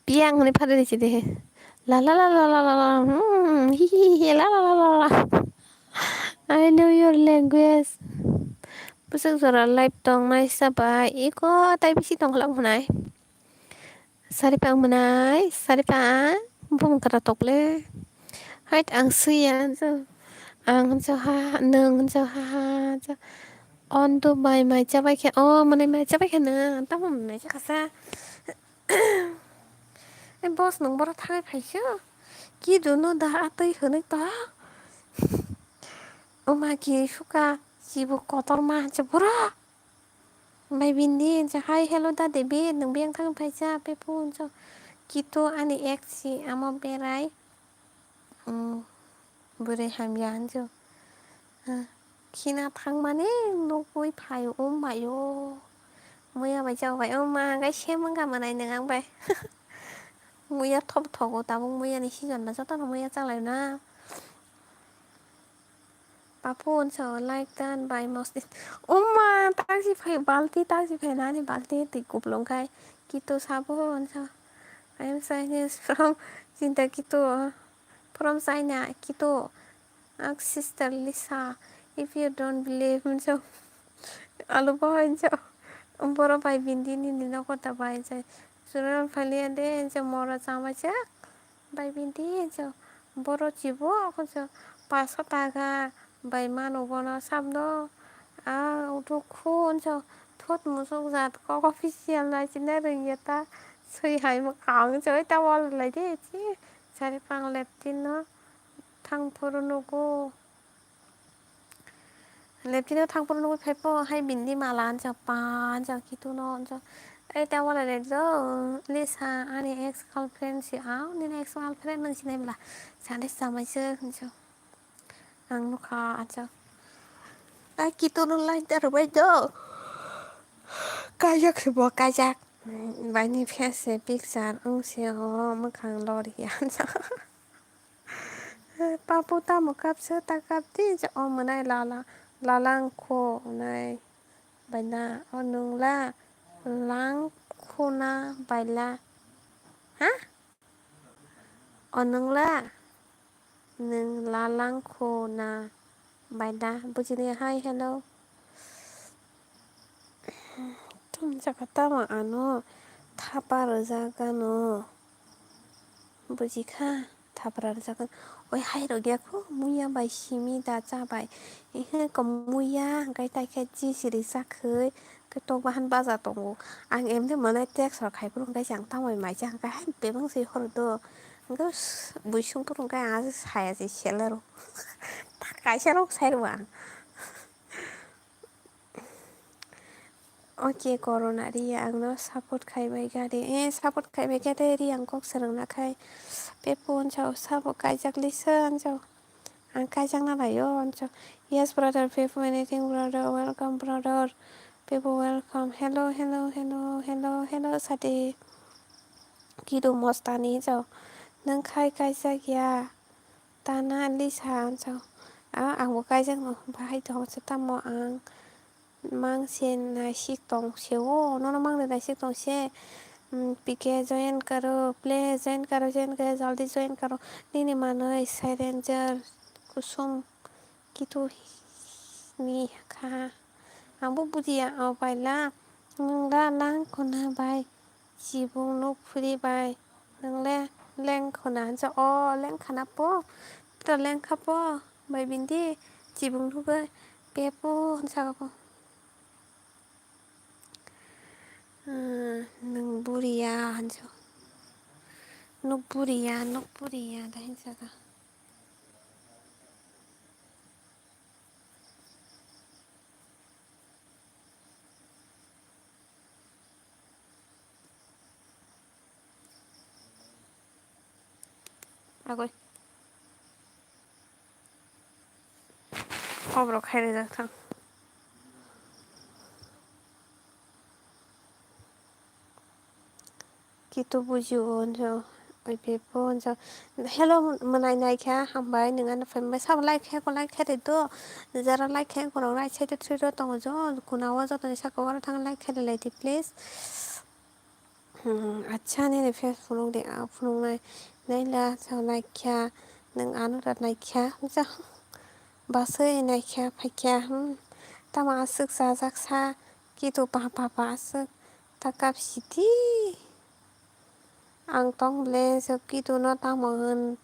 Piyang hinui phari side. La la la la la la la, hmm, hi hi hi hi, la la la la la. I know your language. Bwswk jora live tong nai sa bai, iko tai bisi tong khlak hwnai. Saripa ang mwnai, saripa ang bumung kata tokle. Hait ang suya, ang so ha, nung so ha, so. On to bai mai chabai khe, oh, mwnai mai chabai khe nung, tamo mai chakasa. Eh, boss nung boro thangai phaisio. Ki dunu da atwi hwnwi to. Oma ki suka, sibu kotor ma se boro. Bai bindi, hi, hello, da David, nung biyang thang phaisa, pepo, so. Kito ani ex si, amo berai. Mm, bwrwi hamya, so. Ah, khina thangmani nugwi phai, um, mayo. Muya bai chao bai, um, ma, gai sem wngkha manai nung ang bai. Muya thop thogo, tabuk muya ni season ba jotono muya chalai na. Papu unsa like dan bai mosdi. Uma, taksi phai balti, taksi phai nani balti, twi kuplung khai. Kitu sabo unsa. I am Chinese from Chinta Kitu. From China, Kitu. Ak sister Lisa, if you don't believe, unsa. Alu boy, unsa. Boro bai bindi nini nokota bai, unsa. Suran phali ande, unsa mora chama chak. Bai bindi je boro chibo je paso taka bai mano bono sabno a uthukhu je thot musuk jat kok official nai china rwngya ta swi hai mwkhang je ta wall lai de chi sari pang leptin no thang phuru nugo. Leptino thang phuru nugwi phai pho hai bini mala anjak pa anjak kitu no anjak. Ei ta wala le jo Lisa ani ex girlfriend si a nini ex girlfriend nang sinai bla sande samai se hinjo ang nukha anjak. Ai kitu no line ta rwbai do kajak se bo kajak bai ni face se picture wng se o mwkhang lori anjak. Papu tamo kapsa ta kapdi je o mwnai lala. lalang khunai baila. O nwng la lang khuna baila. Ha? O nwng la? Nwng lalang khuna baila. Bujini hai hello. Tum jaka tamo ano thapa rwjak ano. Bujikha, thapra rwjak. Oi, hai rok ya kho, muya bai simi da cha bai. Ehe, ko muya, hwnkhe tai khe chi siri cha khwi, khe tok bahan baja tongo. Ang emni mwnai text rok khai phuru hwnkhe se ang tamo mai cha hwnkhe hai bebak se hor do. Hwnkhe s-, bui sung phuru hwnkhe ang aswk saya se seler o. Ta kaisa rok sai rw ang. Oke, Corona Ria, ang no support khai bai kha de. Eh, support khai bai kha de, Ria, ang kok swrwng na khai. Pepu, hwnsa, sabo kaijak lisa, hwnsa. Ang kaijak na laio, hwnsa. Yes, brother, Pepu, anything, brother, welcome, brother. Pepu, welcome. Hello, hello, hello, hello, hello, sadi. Kidu mostani, hwnsa. Nang khai kaijak ya. Tana lisa, hwnsa. A, ang bo kaijak no, bahai tong, hwnsa, tamo ang. Mang se naisik tong se o, nono mang de naisik tong se. Hmm, P K join karo, please join karo, join karo, jaldi join karo. Nini manwi Silencer Kusum Kitu ni kha. Ang bo bujiya o baila. Nwng la lang khuna bai. Chibung nuk phuri bai. Nwng le leng khuna hwnsa. O leng khana po. Puta leng kha po. Bai bindi chibung nugwi pepo hwnsa kha po. Hmm, nwng buriya hwnsa. Nuk buriya, nuk buriya da hwnsa kha. Agoi. Oborok khai rijak thang. Kitu buji o hwnjo, oi pepo hwnjo. Hello, mwnai naikha, hambai, nwng ano phaimbai. Sabo like khe, ko like khe de do. Jara like khe, ko rok right side o three dot tongo jo. Kuna o jotoni saka o thang like khe de lai di, please. Hmm, acha, nini face phunuk de, ah, phunuknai. Naila, sa naikha, nwng ano da naikha, ja. Basui naikha, phaikha, hmm. Tamo aswk chajak sa, kitu pa, pa, pa, aswk, ta kap sidi. Ang tong le, so kitu no tamo hwn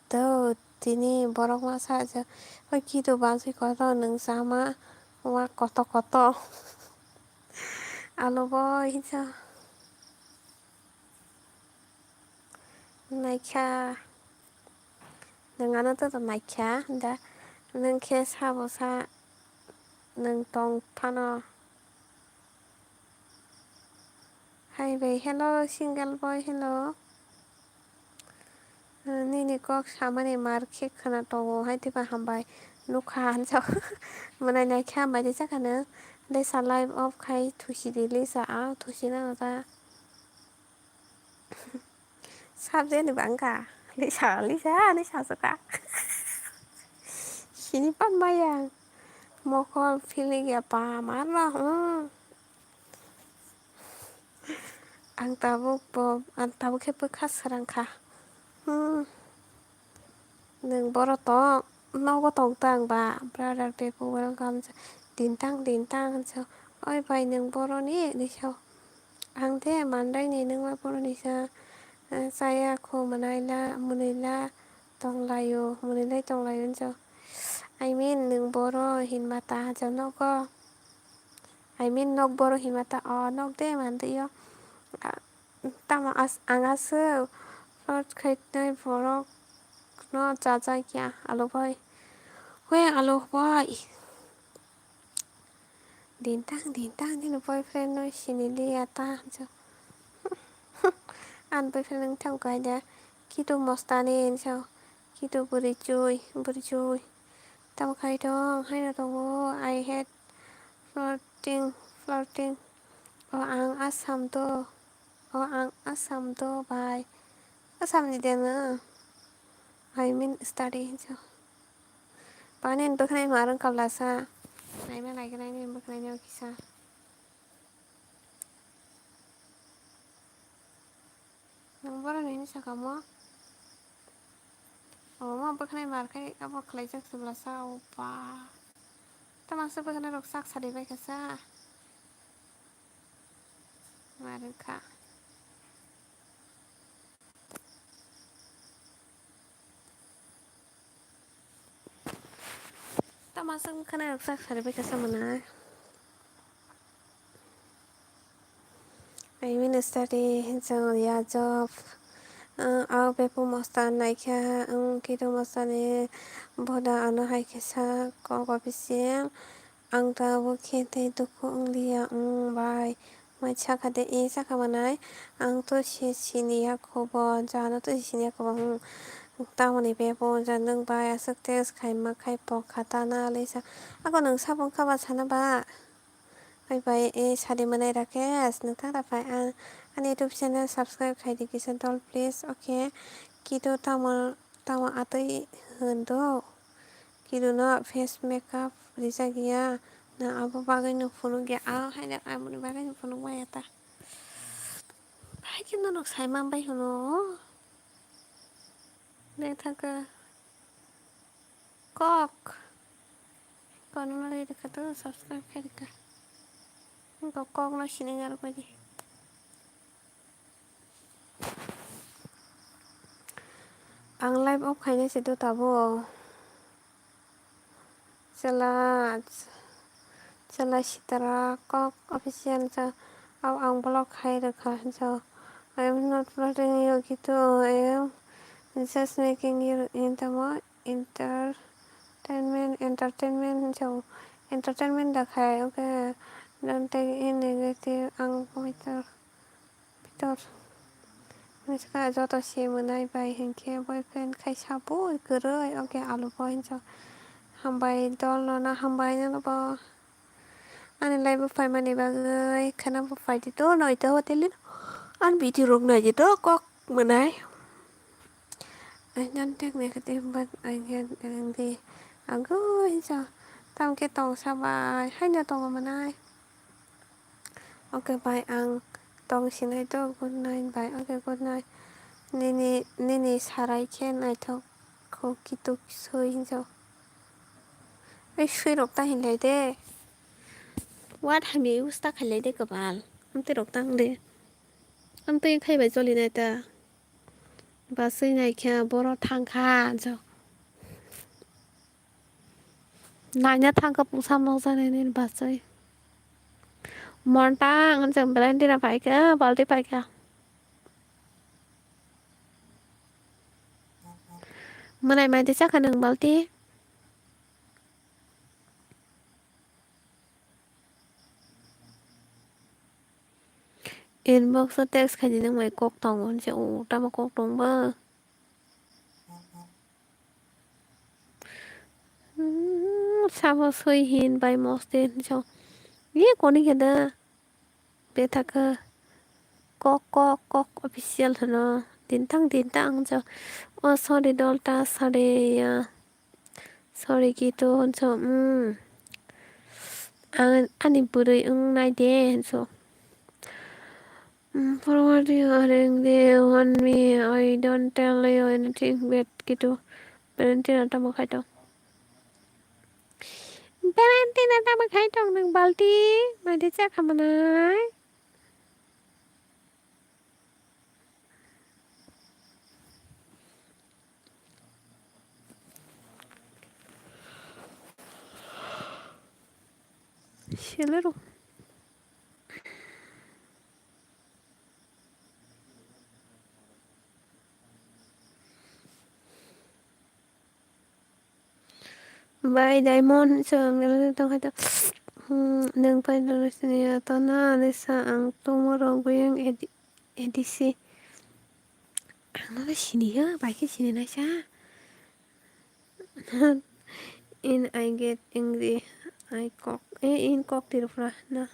do, tini borok ma sa, so, oi kitu basui kotor nwng chama, wa koto koto. Alo bo hwnsa. Naikha. Nwng ano to naikha da. Nwng khe sabo sa nwng tong phano. Hai bai, hello, single boy, hello. Nini kok samani mar khe khwna tongo, hai twiba hambai nukha, hwnsa. Mwnai naikhe hambai rijak ano. Lisa live off khai thusi di, Lisa, ah, thusi nang ta. Subject ni bangkha, Lisa, Lisa, ani sasoka. Sini pan maya. Mokol feeling ya pa, mar ba, hmm. Ang tabuk bo, ang tabuk khe bwkha swrang kha. Hmm. Nwng boro tong, nogo tong ta ang ba, brother Pepu welcome, dintang, dintang, so, oi bai nwng boroni, hinwi sa. Ang de mandaini nwng bai boroni sa, eh, chaya kho mwnai la, mwnwi la tong laio, mwnwi lai tong laio, hinwi sa. I mean, nwng boro hinma ta, hinwi sa nogo. I mean, nok boro hinma ta, o nok de manliyo. A, tamo as-, ang aswk plot khainai borok no chajakya, alo bai. Hoi, alo bai. Dintang, dintang, nini boyfriend no siniliya ta, hinwi sa. Ani boyfriend wng thang kaida, kitu mostani, hinwi sa. Kitu bwrwi chui, bwrwi chui. Tamo khai tong, haino tongo, I hate flirting, flirting. O ang Assam do, o ang Assam do bai. Assam ni de no? I mean study hinwi sa. Pani bwkhwnai ma rwng kablasa. Naima naigra nini bwkhwnai no kisa. Nang borok nini saka mo. Omo bwkhwnai mar khai abo khlaijak chwla sa o ba. Tamasa bwkhwnai rok sak sari bai kha sa. Mar wngkha. Tamasa wngkha na rok sak sari bai kha sa mwnai. I mean study, so yeah, job. Uh, au bepu mosta naikha, um, kitu mosta ni boda ano hai kisa kok official. Ang ta bo khe tei dukhu wng liya, um, bai. Mai sakha de, e sakha manai. Ang to se siniya khobo, jano to siniya khobo, um. Tamoni bepu ja nwng bai aswk test khaima khai pokha ta na lisa. Ako nwng sabong kha ba sana ba? Bye bye, e sadi mwnai Rakesh, nwng thang da phai ang ani YouTube channel subscribe khai di kisa dol please, okay? Kido tamo, tamo atwi hwn do? Kido no face makeup rijak ya, na abo bagwi no phunuk ya, a hai da aboni bagwi no phunuk maya ta. Hai khe no nok sai man bai hwno. Betha khe. Kok. Kono nari rikha to subscribe khai rikha. Kok kok no sining aro koi di. Ang live off khainai se do tabo. Chwla, chwla sitara kok official cha, au ang block khai rwkha cha. I am not floating you gitu, I am just making you in the mo-, entertainment, entertainment cha, entertainment da khai, okay, don't take it negative, ang Victor. Pitor. Miska joto se mwnai bai hinkhe boyfriend khai sabo kwrwi, oke alu bo hinjo. Hambai dol no na hambai no bo. Ani live o phaimani bagwi khana bo phaidi to noito hotel o. Ani video rok naidi to kok mwnai. Ai nan tek naikhe te but I get angry. Ago hinjo. Tamkhe tongsa bai haino tongo mwnai. Okay, bye, ang tong sinai to, good night, bye, okay, good night. Nini, nini sarai khe naithok kho kituk sui hinjo. Ei sui rok ta hinlai de. What hamya use ta khailai de kwbal. Amtwi rok tang de. Amtwi khai bai choli nai ta. Ba sui nai khe boro thang kha hinjo. Naina thangkha pungsa nokjaknai nini bachai. Montang hinjak belai dina paikha, balti paikha. Mwnai maidi chakha nwng balti? Inbox o text khaidi nwng bai kok tongo hinse, o tamo kok tongba. Hmm, sabo soi hin bai moste hinso. Ye koni khe da? Betha khe kok, kok, kok official hwno. Dintang, dintang hinso. O sorry dolta, sorry ya. Sorry kito hinso. Hmm. Ang ani bwrwi wng nai de hinso. Mm, forward you are angry on me. I don't tell you anything bad, kitu. Valentino tamo khaito. Valentino tamo khaito nwng balti. Maidi cha khamanai. Selero. Bai Diamond se ang belai tong khaito. Hmm, nwng pai rw sini ya to na, ani sa ang tongmo rok buyang edi-, edisi. Ang no sini ya, bai khe sini naisa. In I get angry, I kok, eh, in kok Tripura na.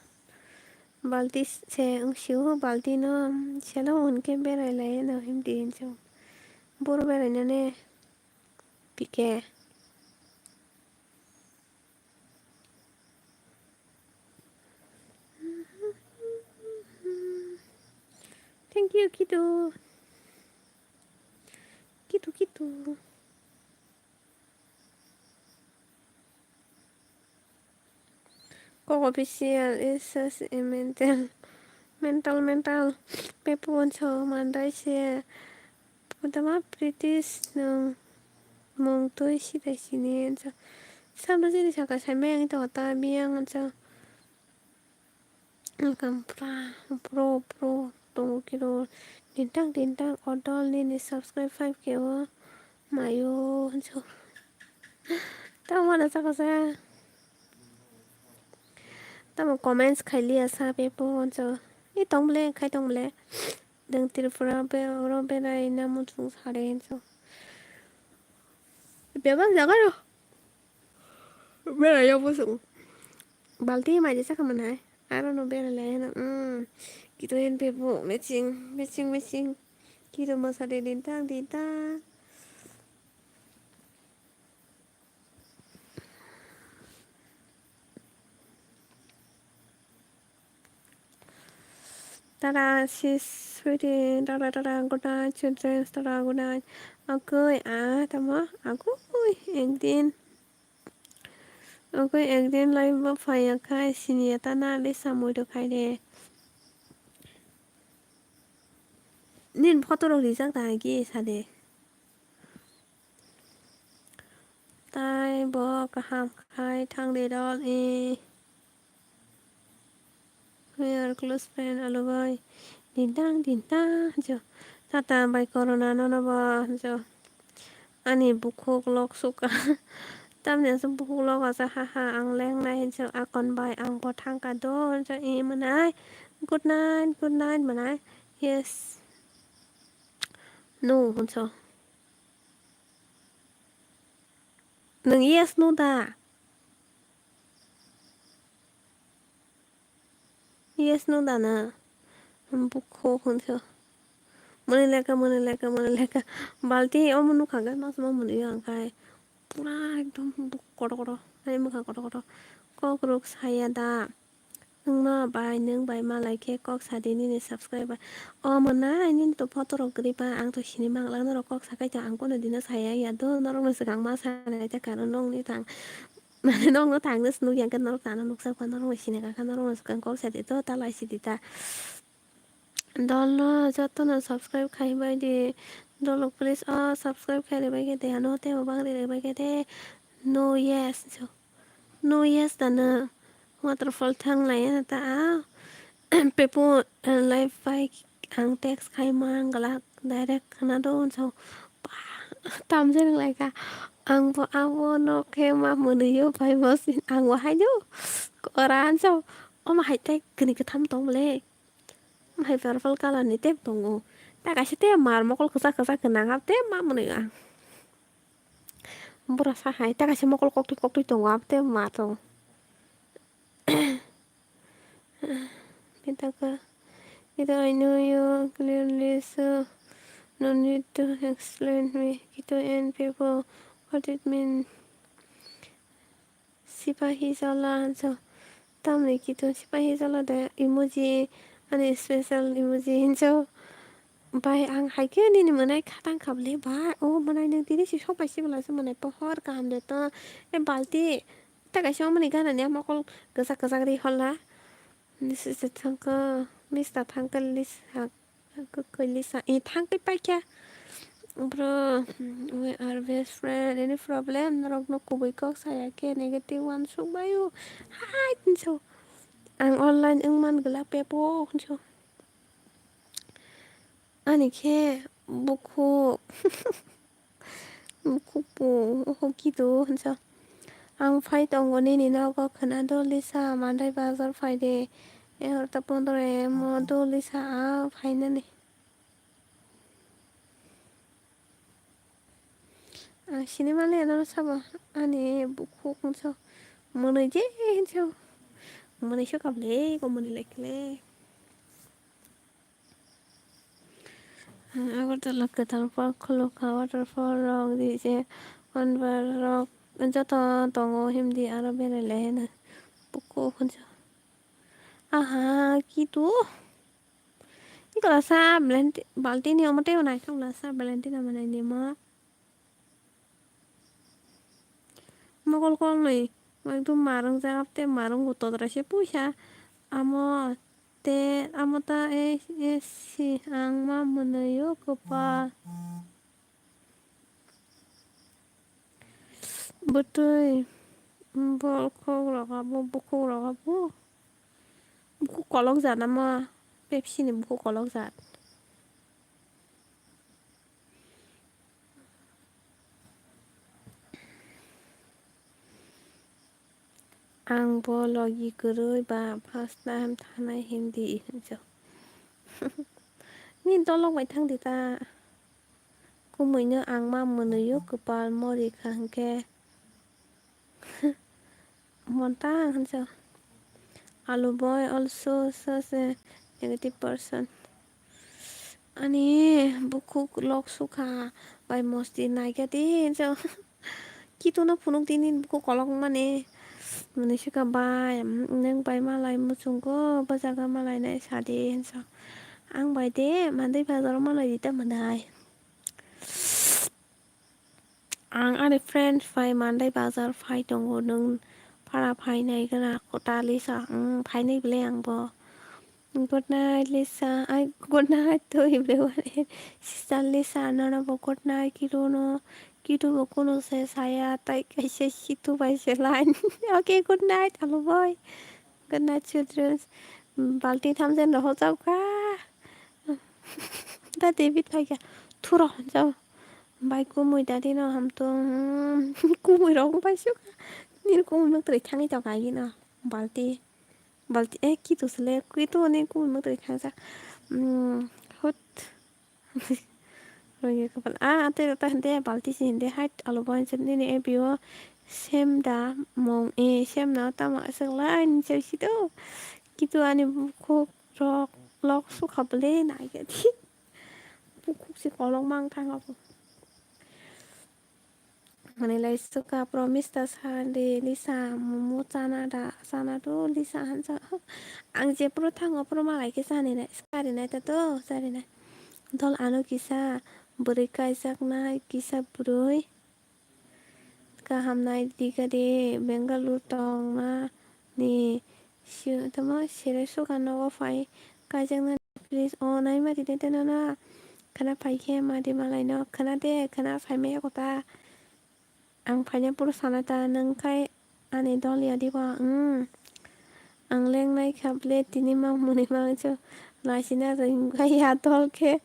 Balti se wng sio, balti no selo hwn khe berai lai no himdi hinso. Boro berai nane pike. Kitu, kitu. Kitu, kitu. Kok official is such a mental, mental, mental. Pepo onso mandai se. Putama British nung mung tui sita sini onso. Samno sini saka sai meng to ta biang onso. Wngkha pura pro pro tongo kilo dintang dintang odol nini subscribe five K o mayo hinso. Tamo na saka sa. Tamo comments khailiya sa pepo hinso. I tong ble khai tong ble. Deng Tripura be oro berai na muchung sare hinso. Bebak jaga ro. Berai yo bo sung. Balti mai de saka manai. Aro no berai lai heno. Mm. Kito en pepo matching, matching, matching. Kito masa de dintang, dintang. Tara sis sweetie, tara tara good night children, tara good night. Agoi ah tamo agoi ekdin. Agoi ekdin live bo phaiya khai siniya tana le samui rok khai de. Nin photo rok rijak da agi sade. Tai bo kaham khai thang de dol e. We are close friend alo bai. Dintang dintang jo. Tata bai corona no no ba jo. Ani bukhuk lok suka. Tamni asuk bukhuk lok asa ha ha ang leng nai hinso akon bai ang bo thangka do hinso e manai. Good night, good night manai. Yes. No hinso. Nung yes no da? Yes no da na? Bukho hinso. Mani leka, mani leka, mani leka. Balti omo nukha ga mas ma mani ang khai. Pura ekdom buk koto koto. Hai mukha koto koto. Kok rok saya da. Nwngno bai, nwng bai malai khe kok sadi nini subscriber. O mwnai nini to photo rok kwrwi ba, ang to sini mangla norok kok sakai to ang kono dino saya ya do, norok no swkang ma sanai ta karo nongni tang. Mane nongno tangno swnuk yang khe norok tano nuksa kha, norok no sini kha, norok no swkang kok sadi to ta lai sidi ta. Dolno jotono subscribe khai bai di. Dolok please o subscribe khai bai khe de ano tebo bang ri bai khe de. No yes. No yes da na waterfall thang lai ya ta a pepo live bai ang text khai ma ang glak direct khna do so tam je nang lai ka ang bo abo no khe ma mwnwi yo bai bo sin ang bo hai do koran so o ma hai tai kini kwtham tong le hai purple color ni tep tongo ta kaisa te mar mokol kwchak kwchak gwnang abo te ma mwnwi ang. Bura sa hai ta kaisa mokol koktwi koktwi tongo abo tei ma tongo. Pitaka, either I know you clearly, so no need to explain me. Kito and people, what it mean? Sipahi jala hanso. Tamni kitu sipahi jala de emoji, ani special emoji hinso. Bai ang hai khe nini mwnai khatang kha bwle bai. O mwnai nwng tini si sok bai si bwla se mwnai pohor kaham de to. E balti ta kaisa omoni gana ni mokol kwchak kwchak ri holla. Nisi se thangkha, mista thangkha lisa. Kwkwi lisa. E thangkhe paikha. Bro, we are best friend. Any problem? Norokno kubui kok saya khe negative one suk baio. Hai hinso. Ang online wngman glak pepo hinso. Ani khe bukhuk. Bukhuk po, oho kido hinso. Ang phai tongo nini nogo khwna do lisa, mandai bazar phai de. Egarota pondro emo do lisa a phainani. Ang sini male ano sabo ani bukhuk hinso. Mwnwi je hinso. Mwnwi so kable ko mwnwi lekle. Agartala kwtal park khulukha, waterfall rok, D J convoy rok joto tongo, himdi aro berai lai hino. Bukhuk hinso. Aha, kitu. Kala sa Valenti-, balti ni omo tei naithok la sa Valentino manai ni mo. Mokol kolnwi ekdum marung jagap tei marung bo todra se puisa. Amo te, amo ta e, e si ang ma mwnwi o kwpal. Bwtwi, bol kok rok abo, bukhuk rok abo. Bukhuk kolok jat amo, Pepsi ni bukhuk kolok jat. Ang bo logi kwrwi ba first time thanai hindi hinjo. Ni dolok bai thang di ta. Kumui no ang ma mwnwi o kwpal mori kha hwnkhe. Monta ang hinjo. Alu boy also such a negative person. Ani bukhuk lok sukha bai mosti naikha di hinjo. Kitu no phunuk di nini bukhuk kolok mani. Mwnwi sukha bai, nwng bai malai muchungo bwjaga malai nai sadi hinjo. Ang bai de Mandai bazar o malai di ta mwnai. Ang ani friend bai Mandai bazar phai tongo, nwng phara phainai gana kota Lisa, mm, phainai belai ang bo. Good night, Lisa. Ai, good night to everyone. Sister Lisa, nono bo good night, Kitu no, Kitu bo kunu se saya, tai kaisa situ bai se line. Okay, good night, Alu boy. Good night, children. Balti thamjen rohorjak kha. Da David phaikha. Thuro, jao. Bai kumui dadi no hamtung. Kumui rok bai sukha. Nini kumui mwtwrwi thangwi tongkha agino. Balti. Balti, eh, Kitu sele. Kitu ni kumui mwtwrwi thangjak. Hmm, hut. Rwngya kwpal. Ah, tei ta hinde balti si hinde hai alo boy se nini A B O sem da mung e sem na tamo aswk lai ni se si do. Kitu ani bukhuk rok lok sukha bwle nai ya di. Bukhuk se kolok mang thang abo. Mane lai suka promise ta sa de Lisa momo chana da chana do Lisa hansa. Ang je puro thango puro malai khe chani nai sari nai ta to sari nai. Dol ano kisa bwrwi kaijak nai kisa bwrwi. Kaham nai di kha de Bengaluru tong ma ni si tamo sere suka nogo phai kaijak nai. Please, o naima di de teno na. Khana phai khe ma di malai no. Khana de, khana phai maya kota. Ang phaina puro sana ta nung khai ani dol ya di ba. Hmm. Ang leng nai kha ble tini ma muni ma cho. Lai sina ring khai ya dol khe.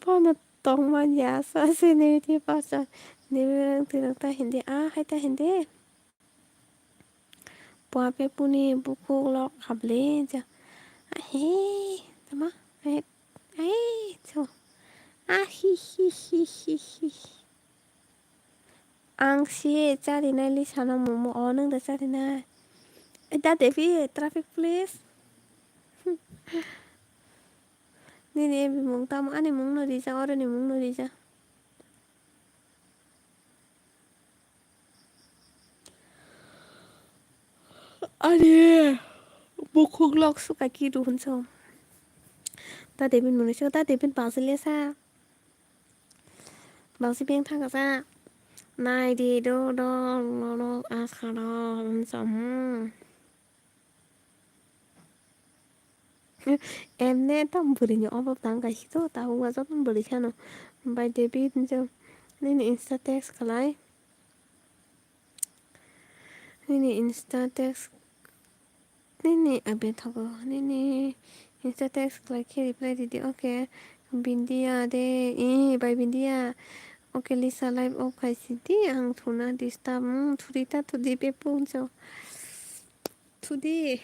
Pano tong ma ya sa se ne di pa sa. Ne tino ta hindi. Ah, hai ta hindi. Pua pe puni bukhuk lok hable ja. Ahe, tama, ahe, ahe, cho. Ahi, hi, hi, hi, hi. Ang si chari nai Lisa no momo o nung da chari nai. Eh, da Devi, traffic police. Nini mung tamo ani mung no rija, oro ni mung no rija. Ani bukhuk lok suka kidu hinso. Ta David muni suka ta David bazile sa. Bangsi beng thang sa. Nai di do do lo lo a kha do hinso. Hmm. Emne tam bwrwi ni obo tang kaisa to tabuk ma joto bwrwi sano. Bai David hinso. Nini Insta text khlai. Nini Insta text, nini abe thogo, nini Insta text khlai khe reply ridi, okay. Bindia de, eh, bai Bindia. Okay, Lisa live off khai sidi, ang thuna disturb, hmm, thudi ta thudi pe puncho. Thudi.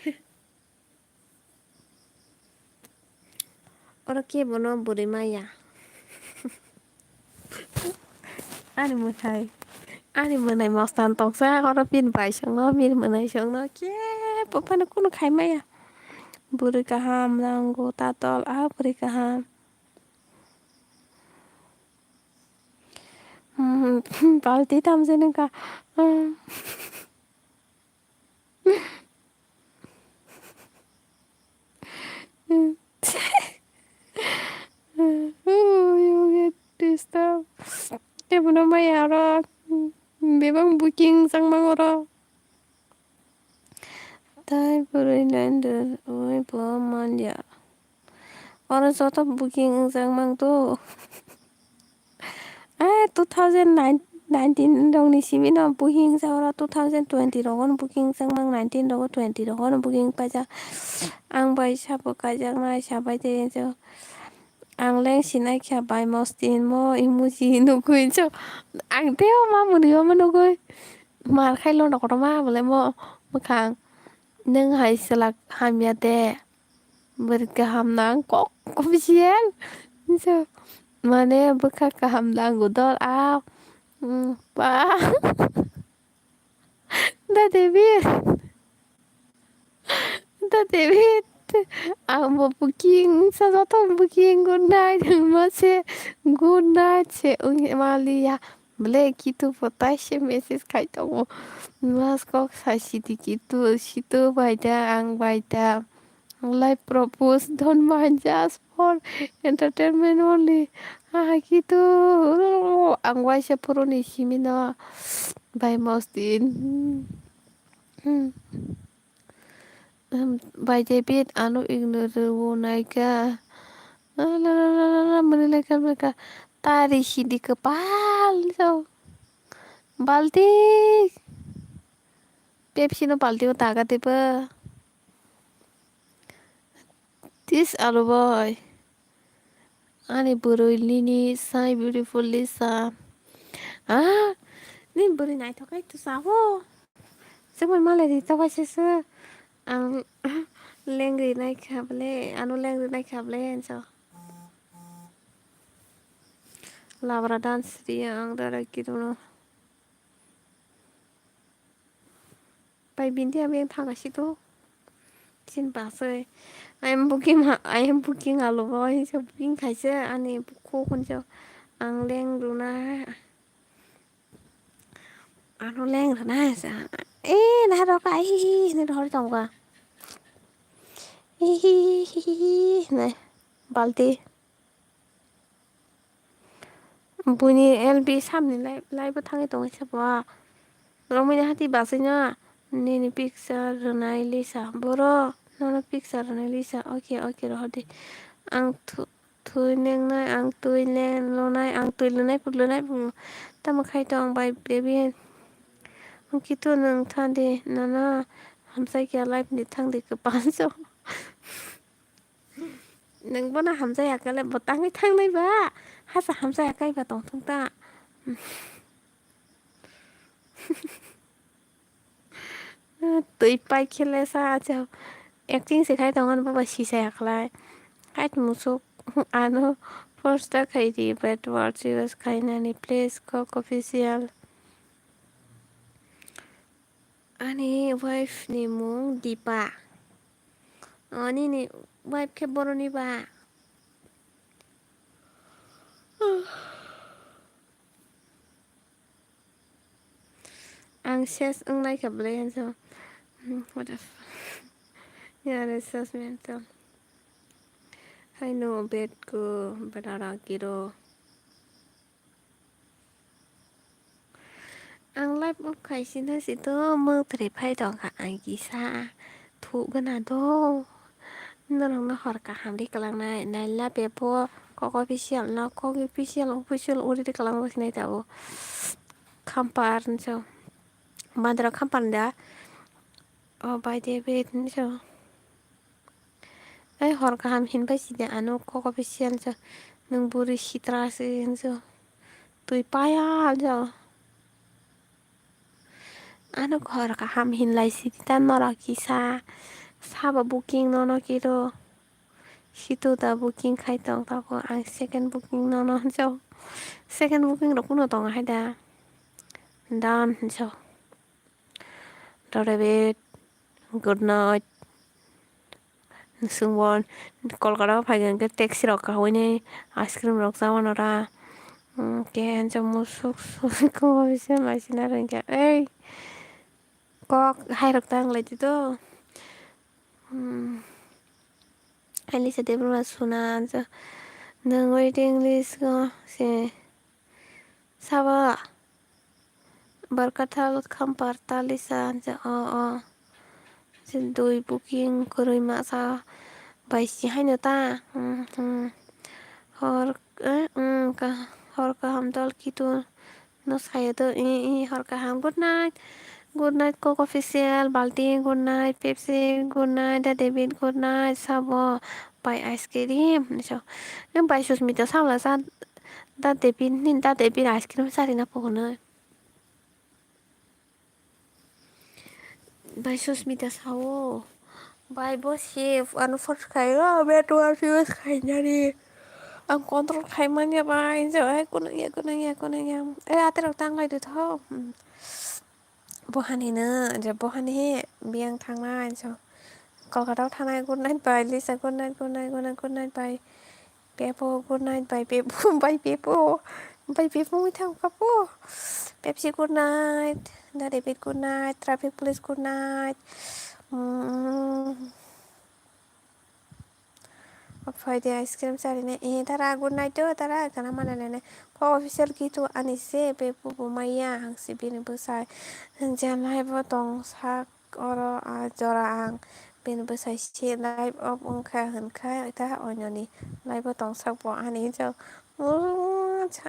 Oro kebo no bwrwi maya. Ani mwtai. Ani mwnai mostan tongsa oro bini bai songno, bini mwnai songno. Kebo phano kunu khai maya. Bwrwi kaham nango tatol, ah, bwrwi kaham. Hmm, balti tamjani ka. Hmm. Mano maya oro bebak booking changmang oro. Tai bwrwi nandwr oi bo manya. Oro joto booking wngjak mang to. Eh, two thousand nineteen rokni simi no booking wngjak, oro two thousand twenty rogo no booking wngjak mang, nineteen rogo, twenty rogo no booking paijak. Ang bai sabo kaijaknai sabai de jo. Ang leng sinai kha bai mosti hinmo emoji nugui jo. Ang teo ma mwnwi ma nugui. Mar khai lono kotorma bole mo mwkhang. Nwng hai swlak hamya de. Bwrwi kaham nang kok official. So, mane bwkha kaham nang udol a. Mm, pa. Da David. Da David. Ang bo booking, sa joto booking, good night, ma se, good night se, ung maliya. Ble kitu bo taise message khai tongo. Mas kok sai sidi kitu, situ bai da, ang bai da. Life purpose don't mind, just for entertainment only. Aha kitu, ang waisa puruni simi no bai mostin. Hmm. Hmm, bai David ano ignore rwo naika. La la la la la la, mani lai ka mani ka. Tari sidi kwpal so. Balti. Pepsi no balti o taga teba. This alu boy. Ani bwrwi nini sai beautiful Lisa. Ah, ni bwrwi naithok kai to sao. Chwngmani malai ri to kaisa se. Ang lengri nai kha bole, ano lengri nai kha bole enso. Labra dance ri ang dara kiruno. Pai bindi abeng thang kasi to. Chin basoi. I am booking, I am booking alo boy. So booking khaise ani bukhu khunjo. Ang leng runa. Ano leng runa sa. Eh, na ro ka ai hi hi ne hor tong ka. Hi hi hi hi hi ne. Balti. Buini L B samni lai, lai bo thangwi tongwi se bo. Romwi ni hati basui no nini picture rwnai Lisa. Boro nono picture rwnai Lisa. Okay, okay, rohor di. Ang thu-, thui lengnai, ang twi len-, lonai, ang twi lwnai, puk lwnai, puk. Tamo khai tong bai, baby. Ang kitu nwng tha di, nono hamsai khe life ni thang di kwpan so. Nwng bono hamjaya khe le bo tangwi thangnai ba. Hasa hamjaya kaiba tongthung ta. Twi pai khe le sa acha acting se khai tongo, bo bai sisaya khlai. Kait musuk ano poster khai di, bad words use khainani, please kok official. Ani wife ni mung Dipa. O nini wife khe boroni ba? Ang ses wngnai kha bwlai hansa. Hmm, what the fuck? Yare ses mental. Haino bed ko berara kiro. Ang live off khaisina sito mwthri phai tongkha ang kisa thugna do. Norokno hor kaham ri kwlangnai naila bebo kok official no kok official official uri ri kwlangbo sinai tabuk. Khampar hinso. Bandra khampar da. O bai de bet hinso. Ai hor kaham hinbai sidi ano kok official jo. Nwng bwrwi sitra se hinjo. Twi paya jo. Ano hor kaham hinlai sidi ta norok kisa. Sabo booking nono kiro. Situ da booking khai tong tabuk ang second booking nono hinjo. Second booking rok kuno tongo hai da. Done hinjo. Dore bet. Good night. Swngbo Kolkata o phai hwnkhe taxi rok kahwi nai ice cream rok cha mano ra. Hwnkhe hansa musuk suk koma bisa mai sina rwngkha. Ei kok hai rok ta wng lai di do. Hmm. Elisa Debbarma suna hansa nwng waiting list o se. Sabo. Barkathal khampar talisa, o, o. Dui booking kwrwi masa bai si haino ta. Hmm, hmm. Hor, eh, hmm, ka-, hor kaham dol kitu no sayo do, i, i, hor kaham. Good night. Good night, Coke Official, Balti, good night, Pepsi, good night, Da David, good night, Sabo, bai ice cream. So, nang bai Susmita samla sa, Da David, nin Da David ice cream sarina pogono. Bai Susmita sao, bai bo si ano force khaio, be tuar si use khainani. Ang control khaimanya bai, je, ai, kunang ya, kunang ya, kunang ya. Eh, ate rok tang lai de tho. Hmm. Bohani no, je bohani he, biyang thangnai, so. Kolkata o thangnai, good night, bai. Lisa, good night, good night, good night, good night, bai. Pepo, good night, bai. Pepo, bai, Pepo. Bai, Pepo, wngwi thang, Pepo. Pepsi, good night. Da David, good night. Traffic police, good night. Mm. Phai de ice cream charinai. Eh, tara, good night o, tara, kana mana nene. Ko official kitu ani se, Pepo bo maya, hangsi bini bwsai. Je live o tong sak oro, ah, jora ang. Bini bwsai se live off wngkha, hwnkha, ta oinoni live o tong sak bo ani hinkhe.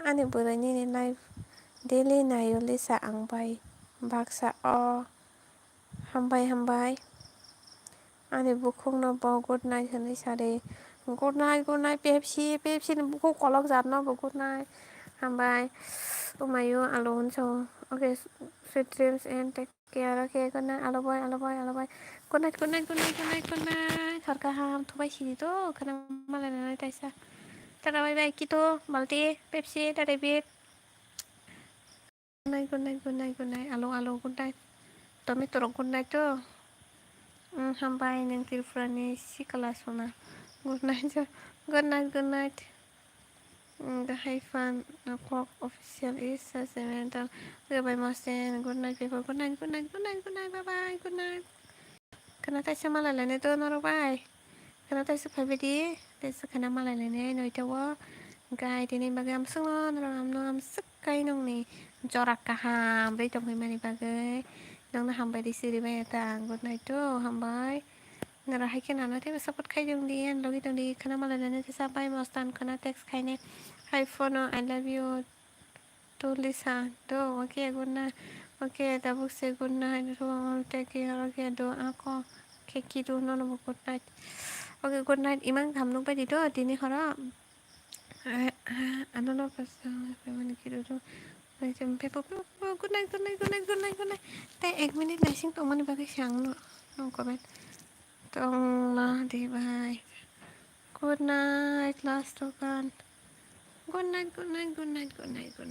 Ani bwrwi nini live daily naio Lisa ang bai baksa o. Hambai, hambai. Ani bukhukno bo good night hwnwi sadi. Good night, good night, Pepsi, Pepsi ni bukhuk kolok jatno bo good night. Hambai. Umayo alo hwnso. Okay, sweet dreams and take care. Okay, good night, alo boy, alo boy, alo boy. Good night, good night, good night, good night, good night. Hor kaham, thubai sidi to, khana malai nai taisa. Tata bye bye, Kito, Balti, Pepsi, Tata Bit. Good night, good night, good night, good night. Alo, alo, good night. Tomato rok good night to. Mm, hambai nwng Tripura ni sikla sona. Good night, good night, good night. Mm, the hyphen, uh, Coke Official is such a mental. Okay, bye, Mosten. Good night, people. Good night, good night, good night, good night. Bye bye, good night. Khana taisa malai lainai to norok bai. Khana taisa phaibai di. Taisa khana malai lainai noita o. Gai tini bagwi amswkno norok amno amswk kai nongni jora kaham bai tongwi mani bagwi. Nongno hambai di siri bai ta ang. Good night to hambai. Nara hai khe nana tei support khai dong di, ani logi dong di, khana malai lainai taisa bai Mostan khana text khainai. Hi phone, I love you. To Lisa, do, okay, good night. Okay, tabuk se good night. Ro, take care, okay, do, ako. Khe kitu, nono bo good night. Okay, good night. Imang tham nuk bai di do, tini horo. Eh, eh, ano lo pas, eh, pemani kitu do. Bai jam pepo, pepo, pepo, good night, good night, good night, good night, good night. Tei ek minute naising tongmani bagwi se ang no, no comment. Tongla di bai. Good night, last token. Good night, good night, good night, good night, good night.